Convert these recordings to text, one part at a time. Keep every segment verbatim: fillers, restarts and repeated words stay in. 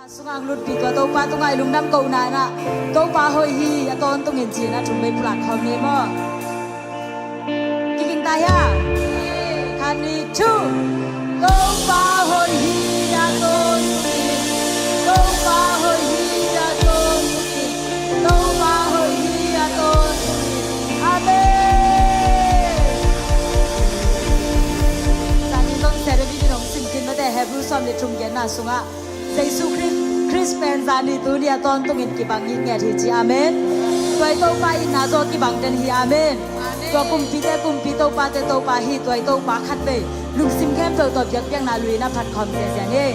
Sungah lutpi tua Topa tungah i lungdam kohna inah Topa hoih hi a tawntungin ci-in a thum vei pulak khawm ni maw? Kiging ta hia? Khat ni thu. Topa hoih hi a tawntungin, Topa hoih hi a tawntungin, Topa hoih hi a tawntungin. Amen. Zani zong Saturday ni hong sim khin mate Hebrew sawm le thum giatna sungah Jesu Khrist, Khrist pen zani tuni a tawntungin kibang ngitnget hi ci. Amen. Tua i Topa itna zaw kibang den hi. Amen. Tua kumpite kumpi, topate Topa hi. Tua i Topa khat vei lungsim khempeuh tawh biakpiakna lui-in a phat khawm ziazia ni.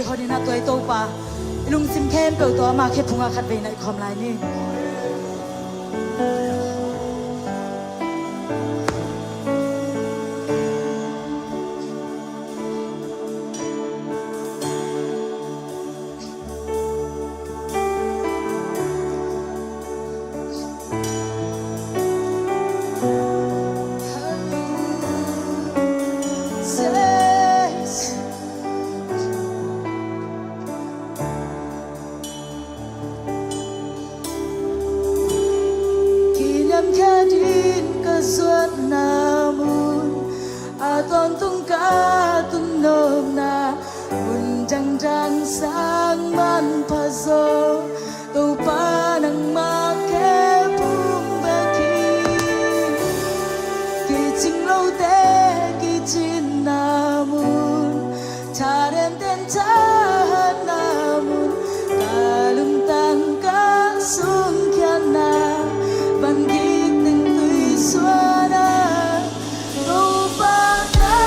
Honin a tuai Topa, i lungsim khempeuh tawh ama khe phungah khatvei naih khawm lai ni. Kiniamkhiat in ka zuatna mun, a tawntung ka tun nopna mun dangdang sang manpha zaw, Topa nangmah khe phung bek hi. Kicing lote kicinna mun, thaden ten thahatna mun, ka lungtang ka sungkhiatna, van gik teng tui suana, Topa na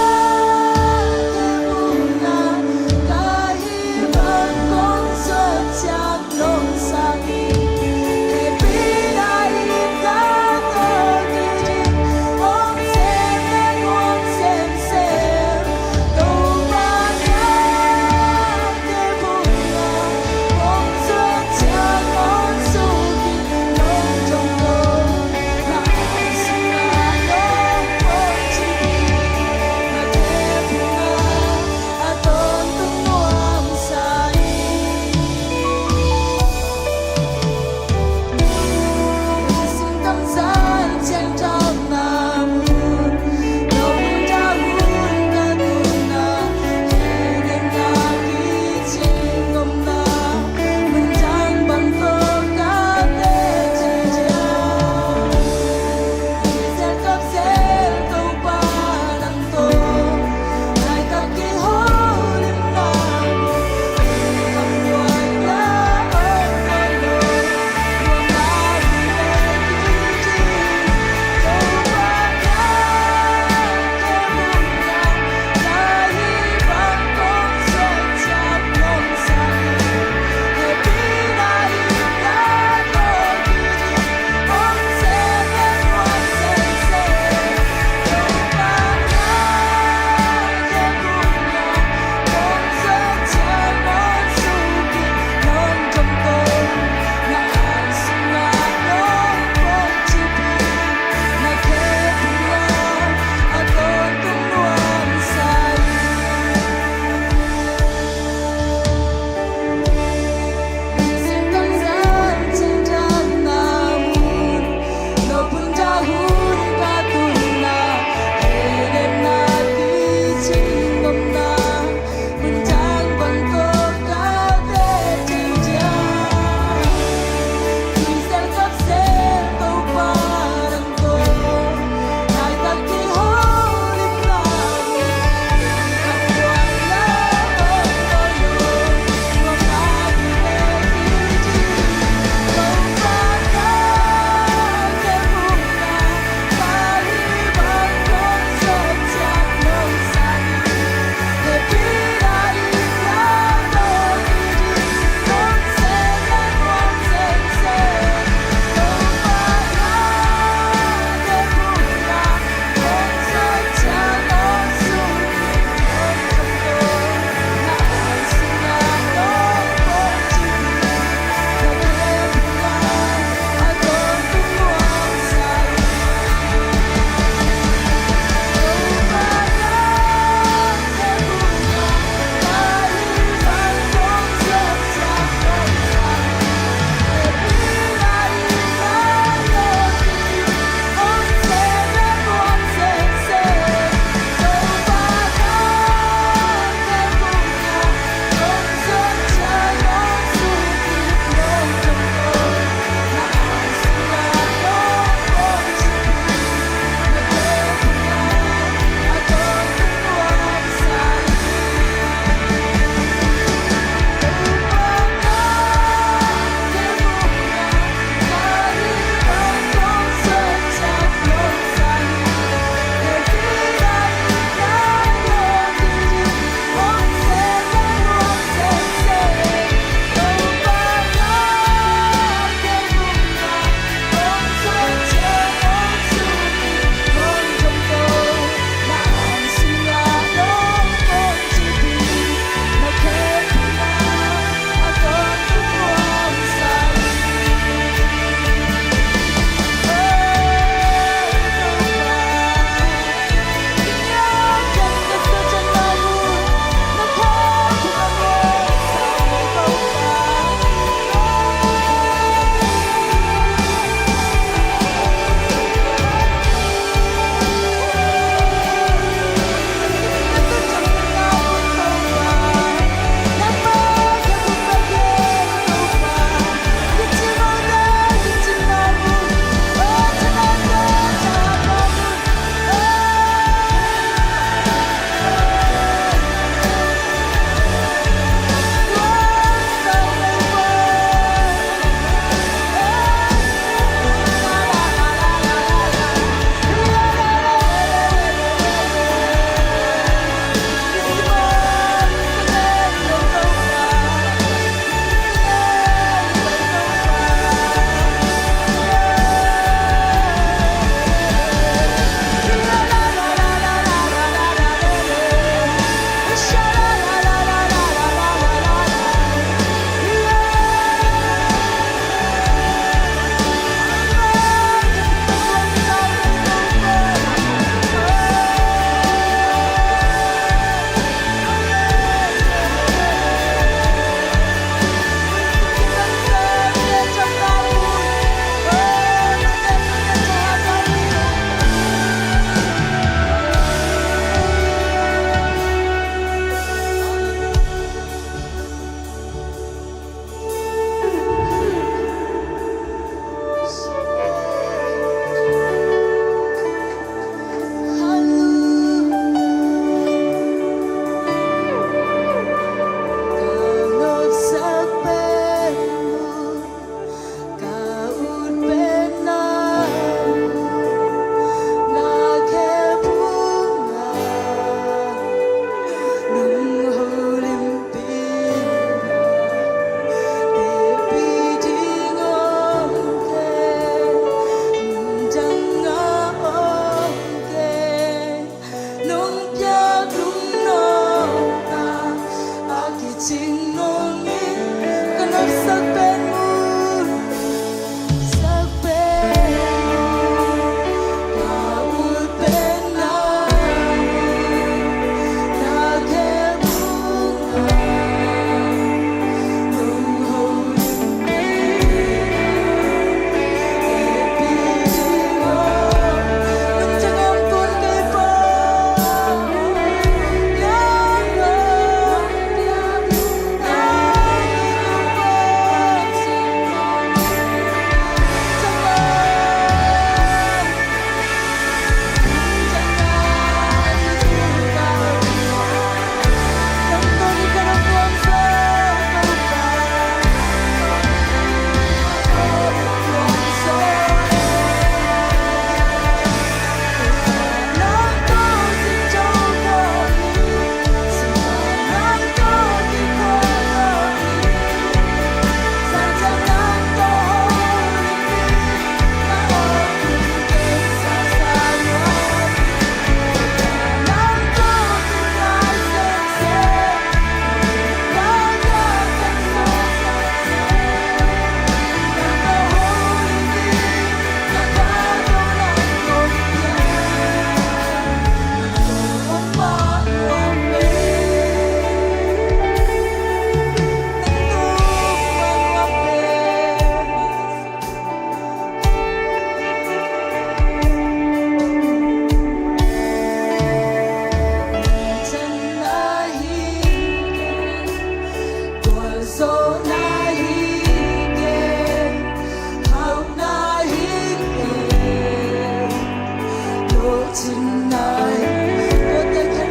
Tonight, what the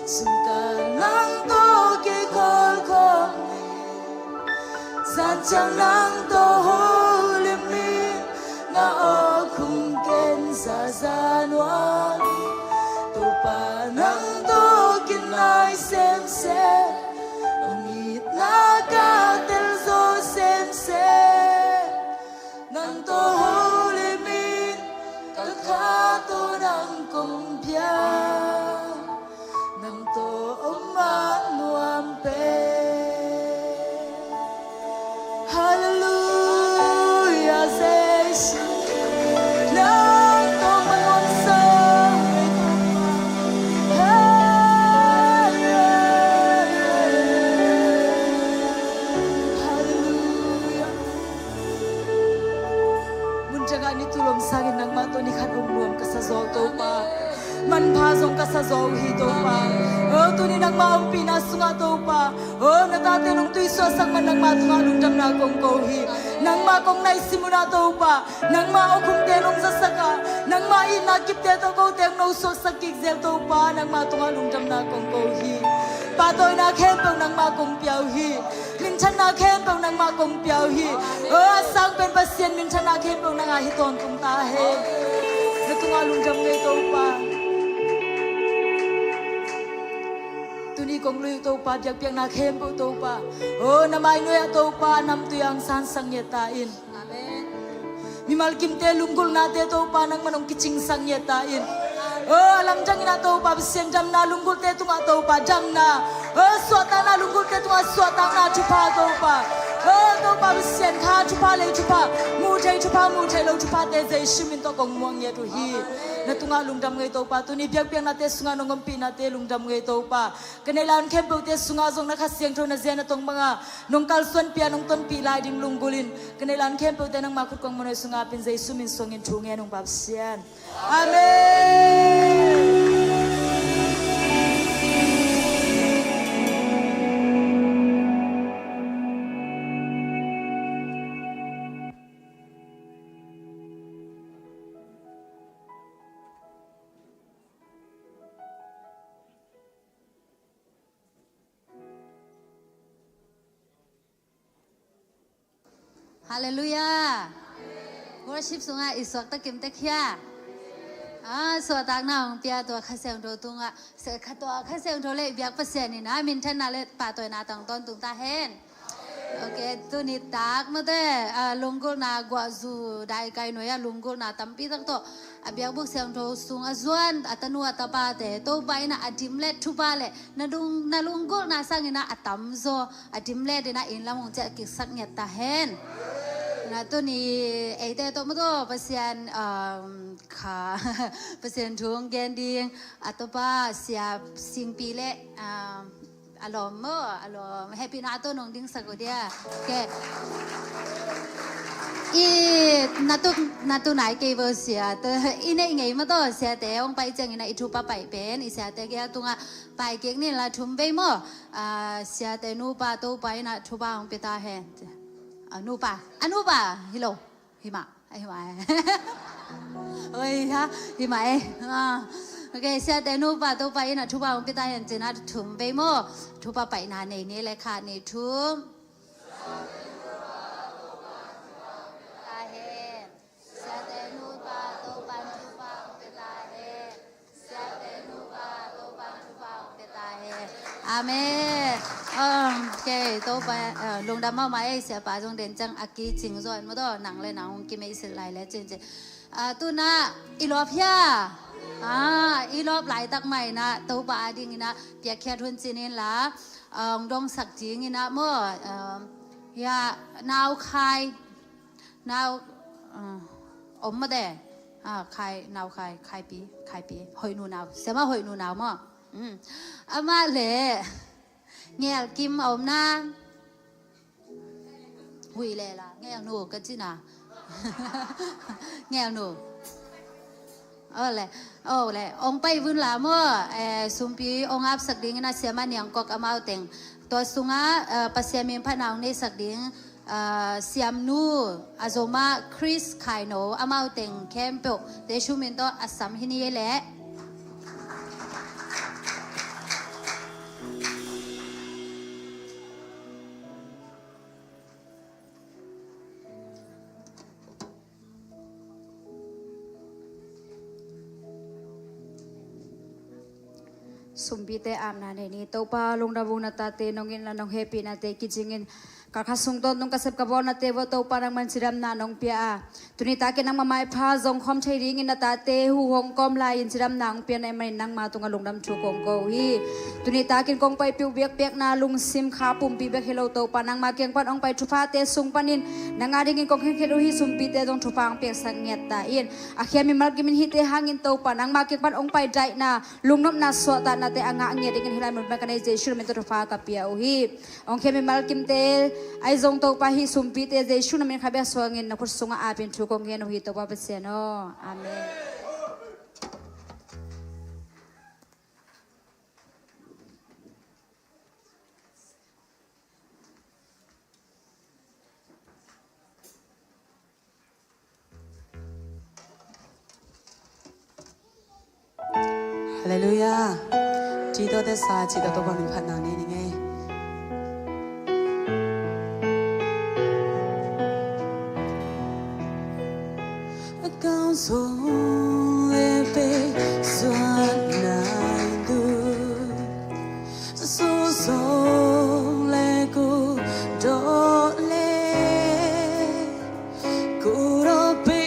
Sungkal nang tawh kei kholkhol ni, zan ciang nang tawh holim in na awk hong ken zaza nuam hi. Topa nang tawh kin nai semsem, hong itna ka tel zo semsem. Nang tawh holim in ka kha tawh nang kong pia, nang tawh om mah nuam pen. Halleluia, Jesu. Nang tawh mah nuam sawm. Hey, hey, hey, hey. Halleluia. Mun ciangah ni tulom sangin nangmah tawh ni khat om nuam ka sa zaw Topa. Manpha zong ka sa zaw uh hi Topa. O tuni nangmah ompihna sungah Topa, o na tate nong tuisuahsak man nangmah tungah lungdamna kong ko hi. Nangmah kong naisi munah Topa, nangmah awkhumte nong zasak a, nangmah itna kipte tawh kote hong nosuaksak kik zel Topa, nangmah tungah lungdamna kong ko hi. Pahtawina khempeuh nangmah kong pia uh hi. Minthanna khempeuh nangmah kong pia uh hi. O a sang pen Pasian, minthanna khempeuh nangah hi tawntung ta hen. Na tungah lungdam ngei Topa. Tuni kong lui uh Topa, biakpiakna khempeuh Topa, o na mai nuai-ah Topa namtui ah hong sansak ngiat ta in. Amen. Mimal kimte lunggulhnate Topa nangman hong kicingsak ngiat ta in. O, a lamdang in ah Topa Pasian damna, lunggulhte tungah Topa damna. O, suahtakna lunggulhte tungah suahtakna thupha Topa. O, Topa Pasian kha thupha lei thupha, muh thei thupha, muh thei lo thuphate Jesu min tawh kong muang ngiat uh hi. Na tungah lungdam ngei Topa, tuni biakpiaknate sungah nong ompihnate lungdam ngei Topa. Ka neih lai hun khempeuhte sungah zong na Kha Siangtho na zia na tong banga nong kalsuanpih a nong tonpih lai ding lunggulh in, ka neih lai hun khempeuhte nangma khut kong manoi sungah apin Jesu min suangin thu ngen ung Pa Pasian. Amen. Halleluiah. Worship sungah i suakta kim tek hia? Ah, suahtakna hong pia tua Kha Siangtho tungah, se-, kha tua Kha Siangtho le i biak Pasian in ah minthanna le pahtawina tawh tawntung ta hen. Ok, tuni tak mate, ah, lunggulhna guahzu daikai nuai-ah lunggulhna tampi tak tawh a biakbuk siangtho sung a zuan a tanu a tapate Topa in ah a dimlet thupha le na dung, na lunggulhna sangin ah a tamzaw a dimlet in ah inn lam hong ciah kiksak ngiat ta hen. Na tuni eite tawh mate Pasian, um, kha Pasian thu hong gen ding a tapa Sia Singpi le, um, a lawm maw, a lawm. Hehpihna tawh nong dingsak uh dia. Ok. I na tu, na tu nai kei vo sia. I neih ngei maw taw, siate hong pai ciangin ah i thupha paih pen i siate kiang tungah pai kik ni la thum vei maw. Ah, siate nupa Topa in ah thupha hong pia ta hen. Ah, nupa. A nupa. Hi lo. Hi mah, hi mah e. Oi, ha, hi mah e. Ah. Ok, siate nupa Topa in ah thupha hong pia ta hen ci-in ah thum vei maw. Thupha paihna nei ni le khat, nih, thum. Ta hen. Siate nupa Topa in thupha hong pia ta hen. Amen. Um, ok, Topa, uh, lungdam mahmah ei, siapa zong den ciang a kicing zaw in maw taw, nang le nang hong kimeihsilh lai le cin ci. Uh, tu-in ah i lawp hia? Ah, i lawp laitak mah in ah Topa adingin ah piakkhiat hun cin in la, uh, hong dongsak dingin ah maw, um, ya, nau khai, nau, uh, om mate. Ah, khai, nau khai, khaipi, khaipi, hoih nu nau. Siamah hoih nu nau maw. Mm. Amah le Ngel Kim a om na. Hui le la, Ngel nu ka ci na. Ngel nu. Oh le, oh le, hong pai vun la maw, eh, sumpi hong apsak dingin ah Siamah Niang Kok amau teng. Tua sungah, eh, Pasian min phatna hong neisak ding, eh, Siamnu, a zomah Chris Khaino amau teng khempeuh Jesu min tawh a sam hi ni ei leh. Sumpite apna nei ni. Topa lungdam ung, na tate nong itna nong hehpihnate kicingin, ka kha sung tawntung ka sep ka bawlnate uah Topa nangman cidamna nong pia a, tuni takin nangma maipha zong khawm thei dingin na tate huh hong kawm lai-in cidamna hong piak na hih manin nangma tungah lungdam thu kong ko uh hi. Tuni takin kong paipih uh biakpiakna lungsim kha pumpi bek hi lo Topa, nangma kiang pan hong pai thuphate sung panin nang adingin kong khenkhet uh hi. Sumpite zong thupha hong piaksak ngiat ta in. A khia mimal kimin hihte hangin Topa nangma kiang pan hong pai daihna, lungnopna, suahtaknate a ngah ngiat dingin hih lai mun pan ka nei Jesu min tawh thupha ka pia uh hi. Hong khia mimal kimte ahi zong Topa hih sumpite Jesu na min khat bek suangin na khut sungah apin thu kong ngen uh hi Topa Pasian aw. Amen. Halleluiah. Cih tawh tesa, cih tawh Topa min phatna nei ning ei. A kau zong le pei suan nai tu, su zong le ku dawh le ku dawh pei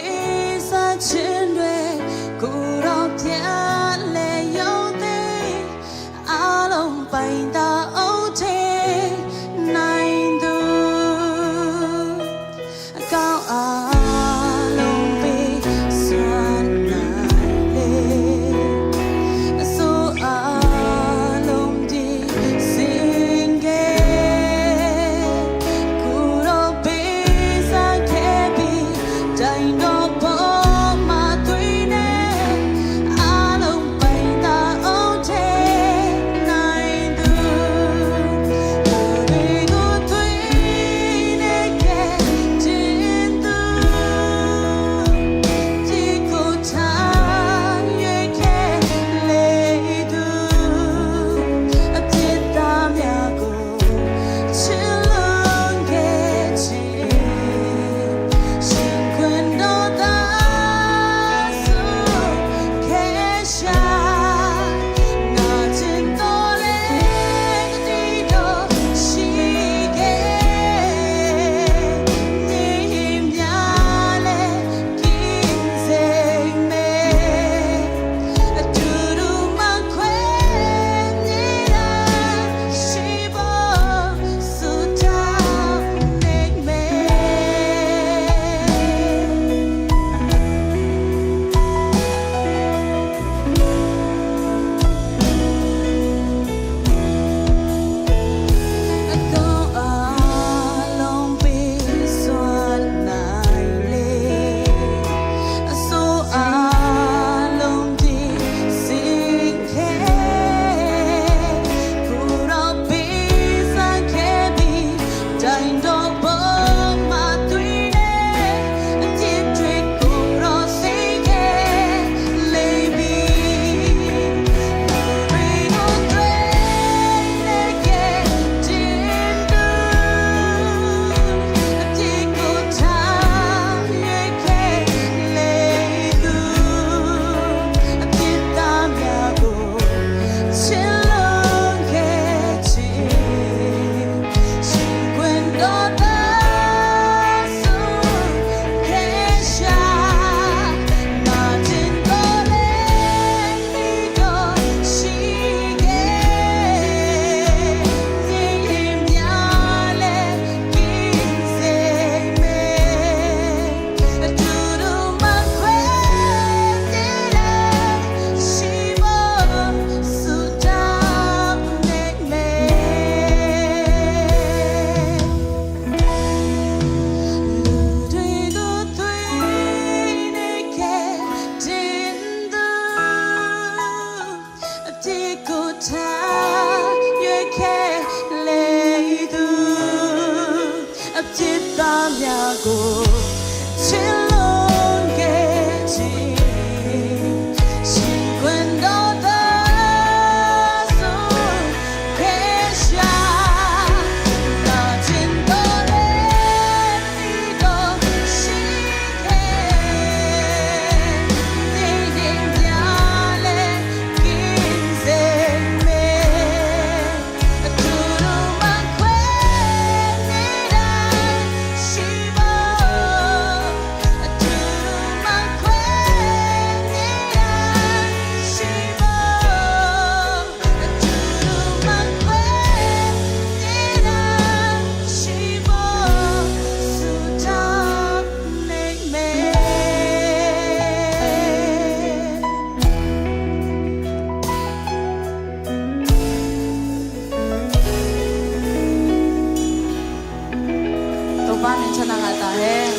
Topa min thang a ngah ta hen.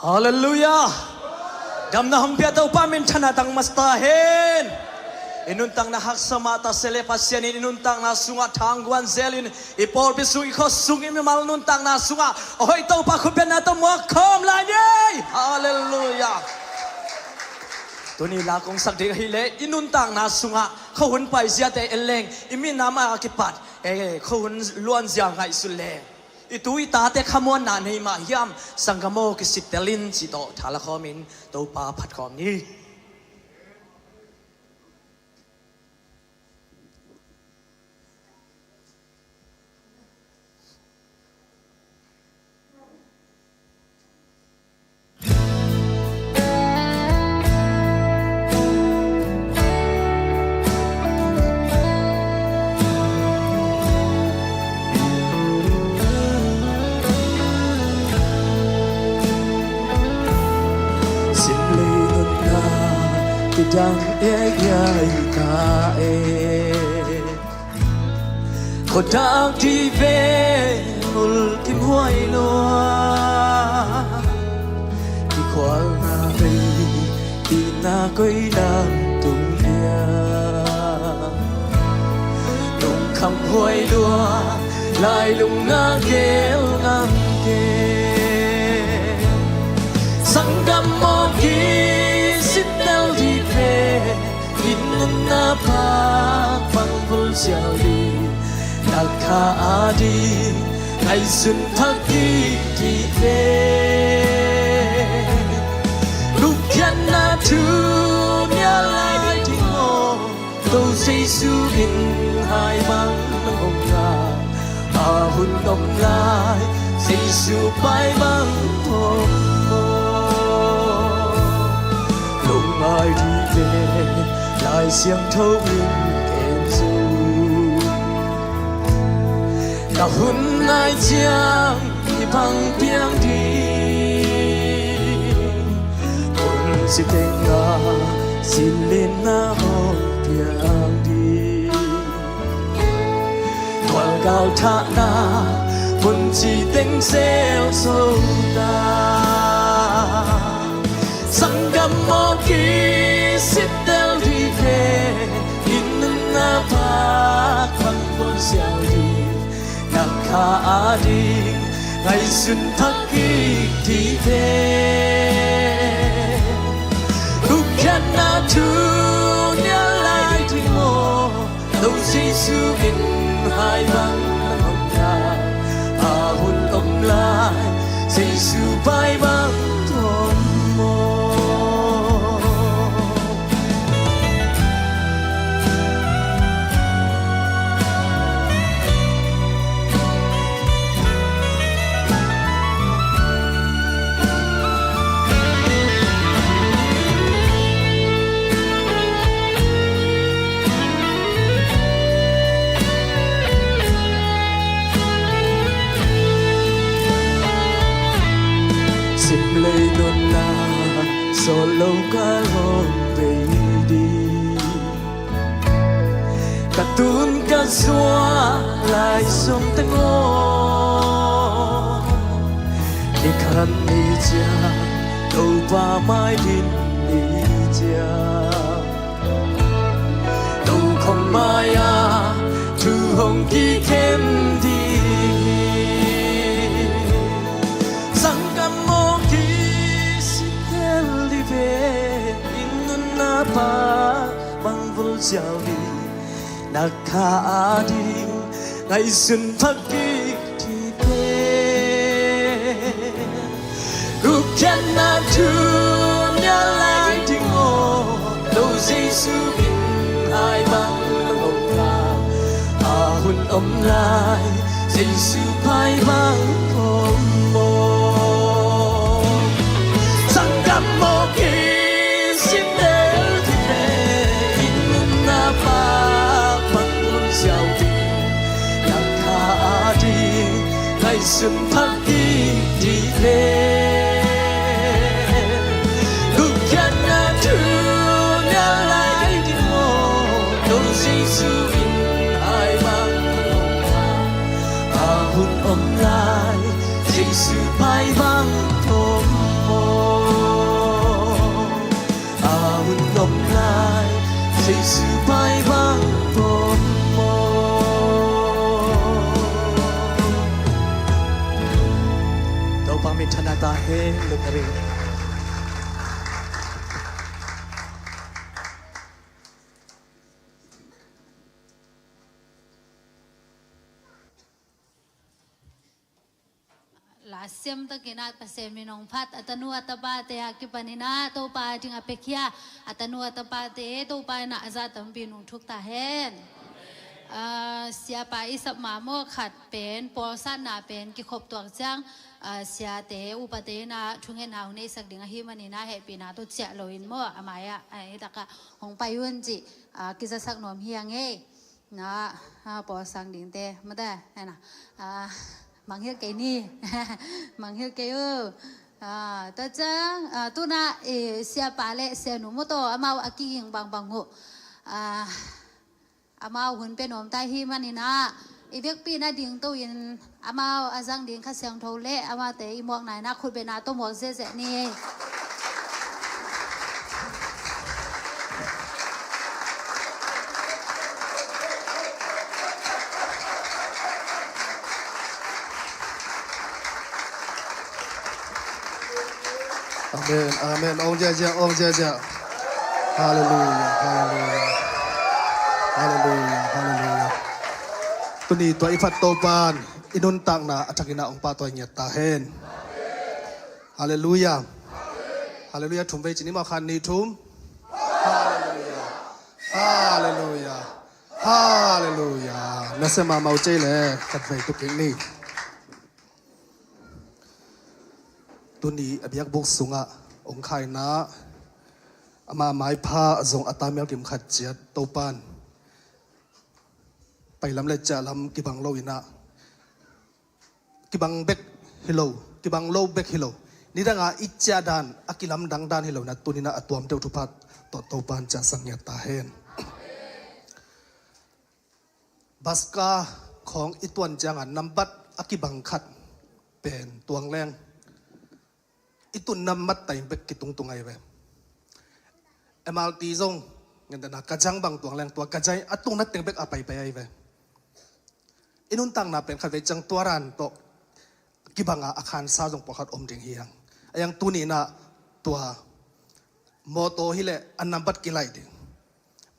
Halleluiah. Damna hong pia Topa min thang a tang masa ta hen. I nuntakna haksa mah ta se leh Pasian in i nuntakna sungah thangguan zelin i pawlpi sung, i khua sung, i mimal nuntakna sungah a hoih Topa khutbetna tawh muak khawm lai ni. Halleluiah. Tuni la kong sak ding ahih leh i nuntakna sungah khuahun paiziate en leng, i minam a kipat, eh, khuahun luanzia ngaihsun leng, i tu i tate khamuanna nei mah hiam, sanggam aw, kisittel in cih tawh tha la khawmin Topa phat khawm ni. Sim lei nunna kidang e, hiai ta e. Khuadak dih ve, mulkimhuai lua. Kikhualna vei, pina koihna tung hiam. Lungkhamhuai lua, lailung a gel ngang ke. Sanggam mawk i sittel dih ve, inn nunna pak bang vul siau dih. Na kha a ding ngaihsun thak kik dih ve. Gupkhiatna thu nial lai ding maw? To Jesu in hai bang nang om lai, a hun om lai Jesu pai bang om maw? Lungngai dih ve, Lai Siangtho in kem zo. Ka hun nai ciang i bang piang ding, hun si teng a sinlinna hong piang ding. Khualgal thahna hun ci teng sel zo ta. Sanggam mawk i sittel dih ve, inn nunna pak bang vul siau dih. Na kha a ding ngaihsun thak kik dih ve. Gupkhiatna thu nial lai ding maw? To Jesu in hai bang nang om lai, a hun om lai Jesu pai bang om maw? Sim lei nunna sawt lo ka lawm vei dih. Ka tun ka suah lai sung teng aw, ni khat ni ciang Topa mai din ni ciang, to khong mai-ah thu hong kikhen dih. Sanggam mawk i sittel dih ve, inn nunna pak bang vul siau dih. Na kha a ding ngaihsun thak kik dih ve. Gupkhiatna thu nial lai ding aw, to Jesu in hai bang nang om lai, a hun om lai Jesu pai bang om maw? Sanggam mawk i sittel dih ve, inn nunna pak bang vul siau dih. Na kha a ding ngaihsun thak kik dih ve. Gupkhiatna thu nial lai ding aw, to Jesu in hai bang nang om lai, a hun om lai Jesu pai bang om maw? A hun om lai Jesu pai bang om maw? Topa minthanna ta hen. Lutari. La siam takin ah Pasian min hong phat, a tanu a tapate a kipanin ah Topa ading a piakhia a tanu a tapate Topa in ah a zah tampi nungthuk ta hen. Ah, siapa i sap ma maw, khat pen pawlsatna pen kikhop tuak ciang, ah, siate upate in ah thungetna hong neihsak ding ahih manin ah hehpihna tawh ciah loin maw, a mai-ah, ah, hitakah hong pai un cih, ah, kizasak nuam hi ing ei. Na, ah, Paul Sang Ding te, mate, hena, ah, mangngilh kei ni. Mangngilh kei uh. Ah, tua ciang, ah, tuna, eh, siapa le sianu maw tawh amau a kiging bangbang uh. Ah, amau hun pia nuam ta hi manin ah, i vekpi nading to in amau a zang ding Kha Siangtho le amaute i muak nai-in ah khut beng a tawh muak ziahziah ni. Amen, amen. Ong ziahziah, ong ziahziah. Halleluiah, halleluiah. Halleluiah, halleluiah. Tuni tua i phat Topa'n i nuntakna a thakin ah ong pahtawi ngiat ta hen. Halleluiah. Halleluiah. Thum vei ci ni maw, khat, nih, thum. Halleluiah. Halleluiah. Halleluiah. Nasia mahmah uh cei le khat vei tu kik ni. Tuni a biakbuk sungah ong khaina, ama maipha zong a ta mial kim khat ciat Topa'n pailam le ciahlam kibang lo in ah, kibang bek hi lo, kibang lo bek hi lo. Nidang a i ciah dan a kilamdang dan hi lo in ah, tuni in ah a tuam deuh thupha tawh Topa'n ciahsan ngiat ta hen. Bus ka khawng i tuan ciang a nambat a kibang khat pen tuangleng. I tun nambat teng bek kitungtung ahi ve. M R T zong, ngen dan a Kajang bang tuangleng, tua Kajang a tun na teng bek a paipai ahi ve. I nuntakna pen khat vei ciang tua dan tawh kibang a, a khansa zong pawlkhat om ding hi hang. A yang tuni in ah tua mawtaw hi leh a nambat kilaih ding.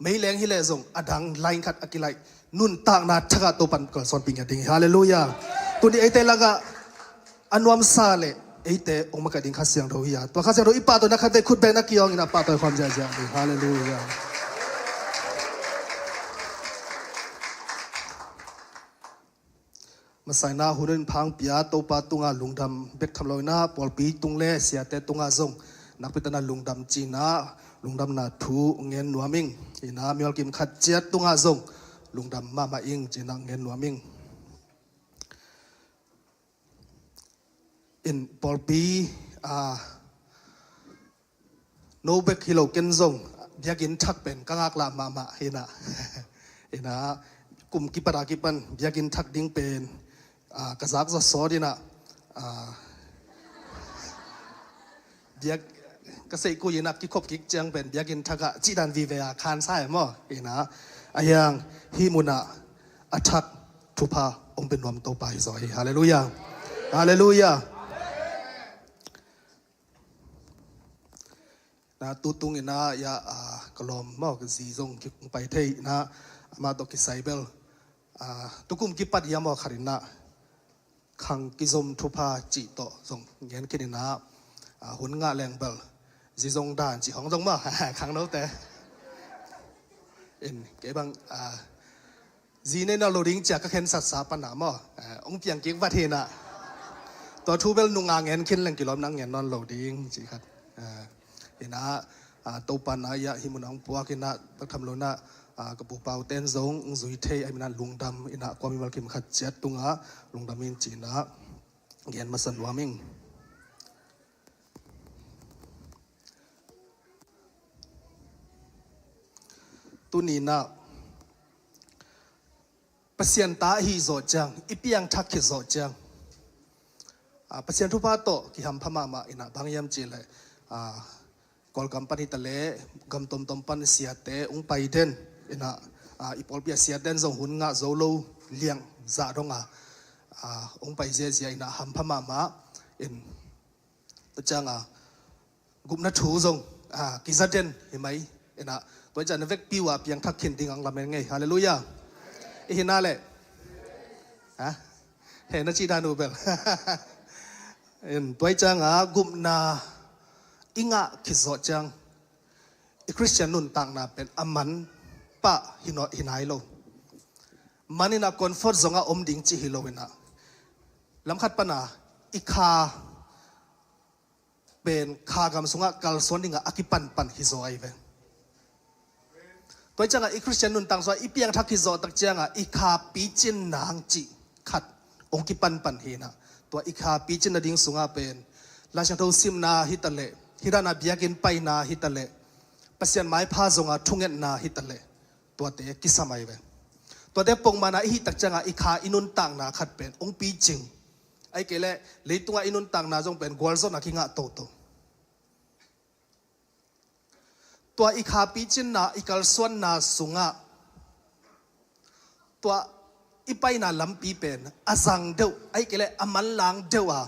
Meileng hi leh zong a dang line khat a kilaih. Nuntakna thak ah Topa'n kalsuanpih ngiat ding hi. Halleluiah. Tuni eite lakah a nuamsa le eite ong makaih ding Kha Siangtho hi a, tua Kha Siangtho i pahtawina khat vei khut beng a kiawng in ah pahtawi khawm ziahziah ni. Halleluiah. Masa in ah hun in phang pia Topa tungah lungdam bek tham lo in ah, pawlpi tung le siate tungah zong nakpi takin ah lungdam ci-in ah lungdamna thu ngen nuam ing. In ah mimal kim khat ciat tungah zong lungdam mahmah ing ci-in ah ngen nuam ing. In pawlpi, ah, no bek hi lo, ken zong biakinn thak pen ka ngaklah mahmah hi in ah. In ah kum kipat a kipan biakinn thak ding pen, ah, ka zak zaw sawt in ah, ah, biak ka seihkui in ah kikhop kik ciang pen biakinn thak ah cih dan vive a khansa e maw. In ah a hiang hih mun ah a thak thupha ong pia nuam Topa hi zaw hi. Halleluiah. Halleluiah. Na tutung in ah, ya, ah, ka lawm maw, ka zi zong kikung pai thei in ah, amah tawh kisai bel, ah, tukum kipat ya maw khat in ah, khang kizom thupha cih tawh zong ngen khin in ah, ah, hun ngah leng bel zi zong dan cih hong zong maw, khangnote. In kei bang, ah, zi nei nawn lo ding ci-a ka khensatsa pan ah maw, eh, ong piang kik vat hi in ah. Tua thu bel nung a ngen khin leng kilawm in ah ngen nawn lo ding cih khat. Eh, in ah, ah, Topa in ah ya hih mun ah ong puak in ah, tak tham lo in ah, ah, ka pu Pau ten zong ong zui thei ahih manin ah lungdam in ah, kua mimal kim khat ciat tungah lungdam ing ci-in ah gen masa nuam ing. Tuni in ah Pasian ta ahi zawh ciang, i piangthak khit zawh ciang, ah, Pasian thupha tawh kihampha mahmah in ah, bang hiam cih leh, ah, Kawlgam pan hi ta leh gam tomtom pan siate ong pai den in ah, ah, i pawlpi ah siate zong hun ngah zo lo liang zah dong a, ah, ong pai ziahziah in ah hampha mahmah in. Tua ciang a gupna thu zong, ah, kiza den hi mai in ah, tua ciang a vekpi uh a piangthak khin ding ong lamen ngei. Halleluiah. I hi na leh, ha? He na cih dan uh bel. In tua ciang a gupna i ngah khit zawh ciang, i Khristian nuntakna pen a man pah hi nawn, hi nai lo. Man in ah comfort zong ah om ding cih hi lo in ah, lam khat pan ah i kha pen kha gam sungah kalsuan ding ah a kipanpan hi zaw ahi ve. Tua ciang a i Khristian nuntak sungah i piangthak khit zawh tak ciang a i kha picin nang cih khat ong kipanpan hi in ah, tua i kha picin nading sungah pen Laisiangtho simna hi taleh, hih dana biakinn paina hi taleh, Pasian maipha zonga thungetna hi taleh, tuate kisam ahi ve. Tuate pongmana i hih tak cianga i kha i nuntakna khat pen hong picing. Ahih kei leh leitungah i nuntakna zong pen gualzawhna kingah toto. Tua i kha picinna, i kalsuanna sungah tua i paina lampi pen a zang deuh, ahih kei leh a manlang deuh a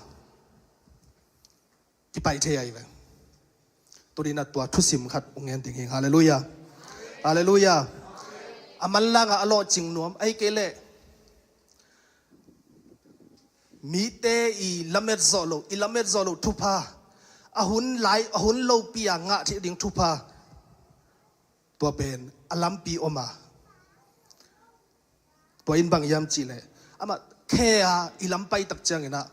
kipai thei ahi ve. Tuni-in ah tua thusim khat hong ngen ding hi. Halleluiah. Halleluiah. A manlangah a lawhcing nuam, ahih kei leh mite i lamet zawh loh, i lamet zawh loh thupha, a hun lai, a hun lopi-a ngah theih ding thupha, tua pen a lampi om a. Tua in bang hiam cih leh, amah khe-a i lam pai tak ciangin ah,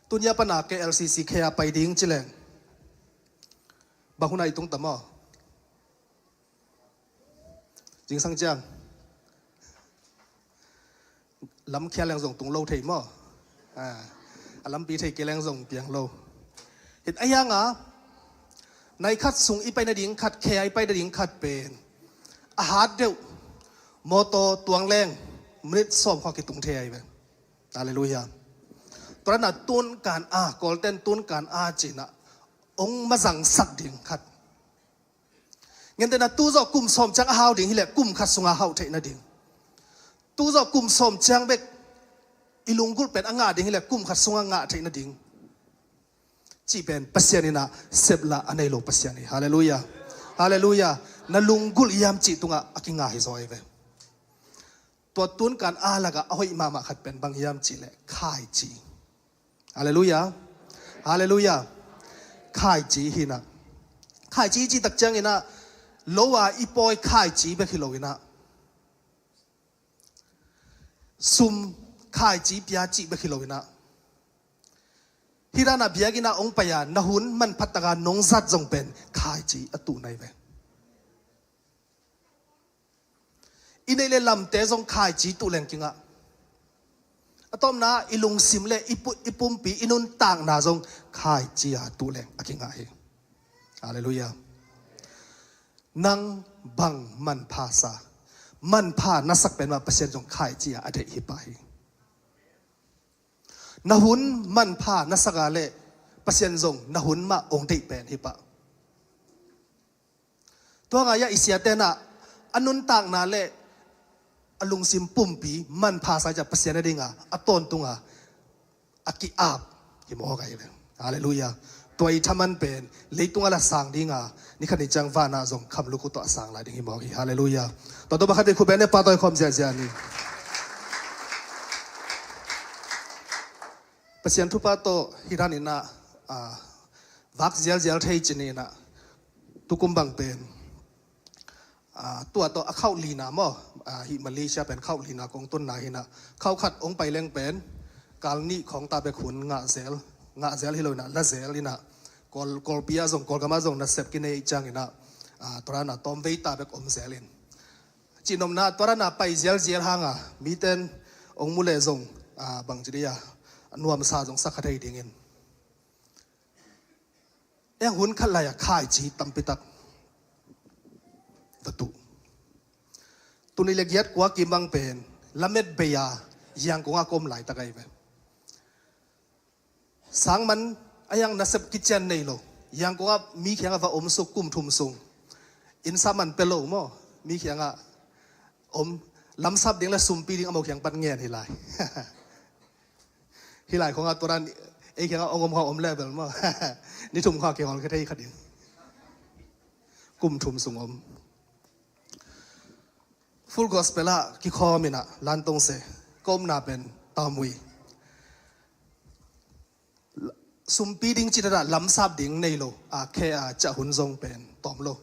tuni-a pana K L C C khe-a pai ding ci leng, bang hun-a i tung tam aw? Zingsang ciang lam khia leng zong tung lo thei maw? A, a lampi thei kei leng zong piang lo. Hih a hianga nai khat sung i pai nading khat, khe-a i pai nading khat pen a hat deuh, mawtaw tuang leng minit sawm khawng kitung thei ahi ve. Halleluiah. Tua dana tunkan a, Kawlten tunkan a ci-in ah hong mazangsak ding khat. Gentehna, tu zawh kum sawm ciang a hau ding hileh kum khat sunga hauh theih nading. Tu zawh kum sawm ciang bek i lunggulh pen a ngah ding hileh kum khat sunga ngah theih nading cih pen Pasian in ah seplah a nei lo Pasian hi. Halleluiah. Halleluiah. Na lunggulh hiam cih tungah a kingah hi zaw ahi ve. Tua tunkan a lakah a hoih mahmah khat pen bang hiam cih leh khaici. Halleluiah. Halleluiah. Khaici hi-in ah, khaici cih tak ciangin ah lo-a i pawi khaici bek hi lo-in ah, sum khaici pia cih bek hi lo-in ah, hih dana biakinn ah hong pai-a na hun manpha taka nong zat zong pen khaici a tuhna hi ve. I neih le lamte zong khaici tuh leng kingah. A tawpna, i lungsim le i pu-, i pumpi, i nuntakna zong khaici-a tuh leng a kingah hi. Halleluiah. Nang bang manpha sa, manpha na sak pen mah Pasian zong khaici-a a deih hi pah hi. Na hun manpha na sak a leh Pasian zong na hun mah hong deih pen hi pah. Tua ngah a i siate'n ah a nuntakna le a lungsim pumpi manpha sa ciang Pasian a dinga a tawntunga a ki-ap hi mawk ahi ve. Halleluiah. Tua i thaman pen leitung a la sang dinga, ni khat ni ciang vanah zong khamluk uh tawh a sang lai ding hi mawk hi. Halleluiah. Tua tawh bang khat i khut beng ne, Pa tawh i khawm ziahziah ni. Pasian thupha tawh hih dan in ah, ah, vak zialzial thei ci ni in ah, tukum bang pen, ah, tua tawh a khauh lina maw, ah, hih Malaysia pen khauh lina kong tunna hi in ah, khauh khat hong pai leng pen kal nih khawng ta bek hun ngah zel, ngah zel hi lo in ah, la zel in ah, Kawl, Kawlpi ah zong, Kawlgam ah zong nasep kinei ciangin ah, ah, tua dan a tawmvei ta bek om zel in. Cihnopna, tua dan a pai zialzial hanga mite'n hong mu leh zong, ah, bangci dih a, a nuamsa zong sa kha thei dingin. Eng hun khat lai-a khaici tampi tak va tuh. Tul nih le giat kua kim bang pen lamet bei-a Yangon ah ka om laitak ahi ve. Sangman a hiang nasep kician nei lo. Yangon ah mi kiangah va om suk kum thum sung. Inn sam man pia lo maw. Mi kiangah om, lamsap ding le sumpi ding amau kiang pan ngen hi lai. Hih lai khawngah tua dan ei kiangah hong om khawng om level maw. Ni thum khawng kihawlkhia thei kha ding. Kum thum sung om. Full Gospel ah kikhawm in ah, Lantong se, ka omna pen Tamuih. Sumpi ding cih dan a lamsap ding nei lo, a khe a ciah hun zong pen tawm lo.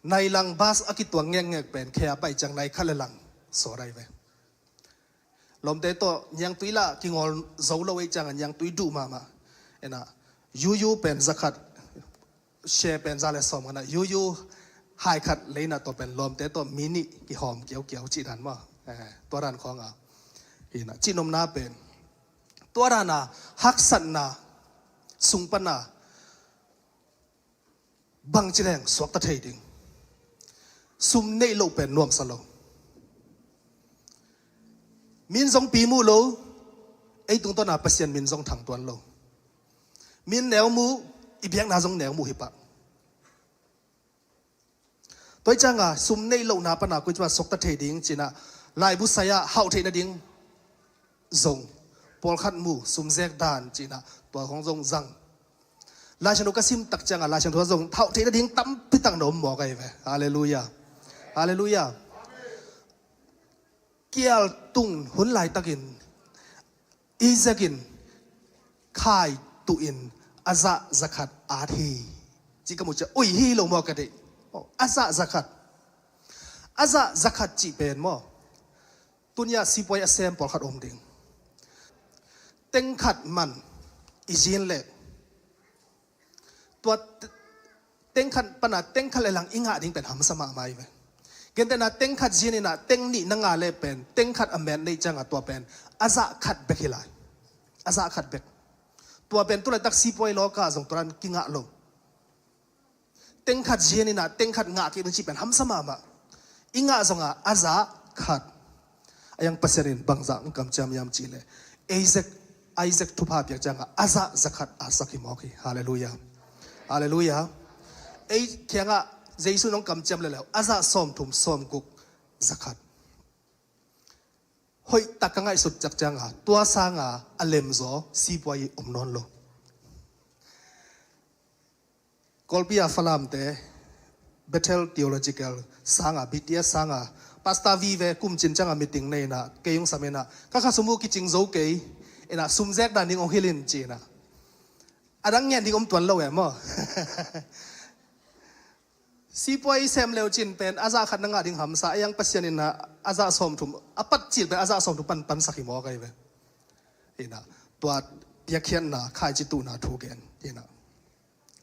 Nai lang bus a kituang ngekngek pen khe a pai ciang nai khat le lang sawt ahi ve. Lawmte tawh niangtui lah kingawl zo lo ahih ciangin niangtui duh mahmah. Ena, yuyu pen za khat, share pen za le sawm khat na, yuyu hai khat lei na, tua pen lawmte tawh mi nih kihawm kiaukiau cih dan maw. Eh, tua dan khawng a. Hi na, cihnopna pen Tua dana haksatna sung pana bangci leng suakta thei ding. Sum neih loh pen nuamsa lo. Min zong pi muh lo, ei tungtawna Pasian min zong thang tuan lo. Min neu muh, i biakna zong neu muh hi pah. Tua hi cianga sum neih lohna pana koi cua suakta thei ding cina laibu sai-ah hauh theih nading zong pawlkhat mu sum zek dan cina tua hong zong zang. Laisiangtho ka sim tak cianga Laisiangtho zong hauh theih nading tampi tak na om mawk ahi ve. Halleluiah. Halleluiah. Kial tung hun laitakin Isaac in khai tuhin a zah zakhat at hi. Ci ka mu cia ui hi lo maw ka deih. A zah zakhat. A zah zakhat cih pen maw, tunia sipuai a sem pawlkhat om ding. Tengkhat man i zin leh tua tengkhat pana tengkhat le lang i ngah ding pen hamsa mahmah hi ve. Gentehna tengkhat zin inah teng nih na ngah le pen tengkhat a met neih cianga tua pen a zah khat bek hi lai. A zah khat bek. Tua pen tulaitak sipuai lawka zong tuaran kingah lo. Tengkhat zin inah tengkhat ngah kik ding cih pen hamsa mahmah. I ngah zonga a zah khat. A yang Pasian in bangzah hong kamciam hiam cihleh Isaac, Isaac thupha piak cianga a zah zakhat a sak hi mawk hi. Halleluiah. Halleluiah. Ei kiangah Jesu nong kamciam leleu a zah sawmthum sawmguk zakhat. Hoih tak ka ngaihsut ciak cianga tua sanga a lemzaw sipuai om nawn lo. Kawlpi a Falamte Bethel Theological sanga B T S sanga Pastor V ve kumcin cianga meeting nei inah kei hong sam inah ka kha sum uh kicing zo kei inah sum zek dan ding hong hilh in ci inah a dang ngen ding om tuan lo e maw. Sipuai sem leu cin pen a zah khat na ngah ding hamsa a yang Pasian inah a zah sawmthum a pat cil pen a zah sawmthum pan pansak hi mawk ahi ve. Inah tua piakkhiatna khaici tuhna thu gen inah.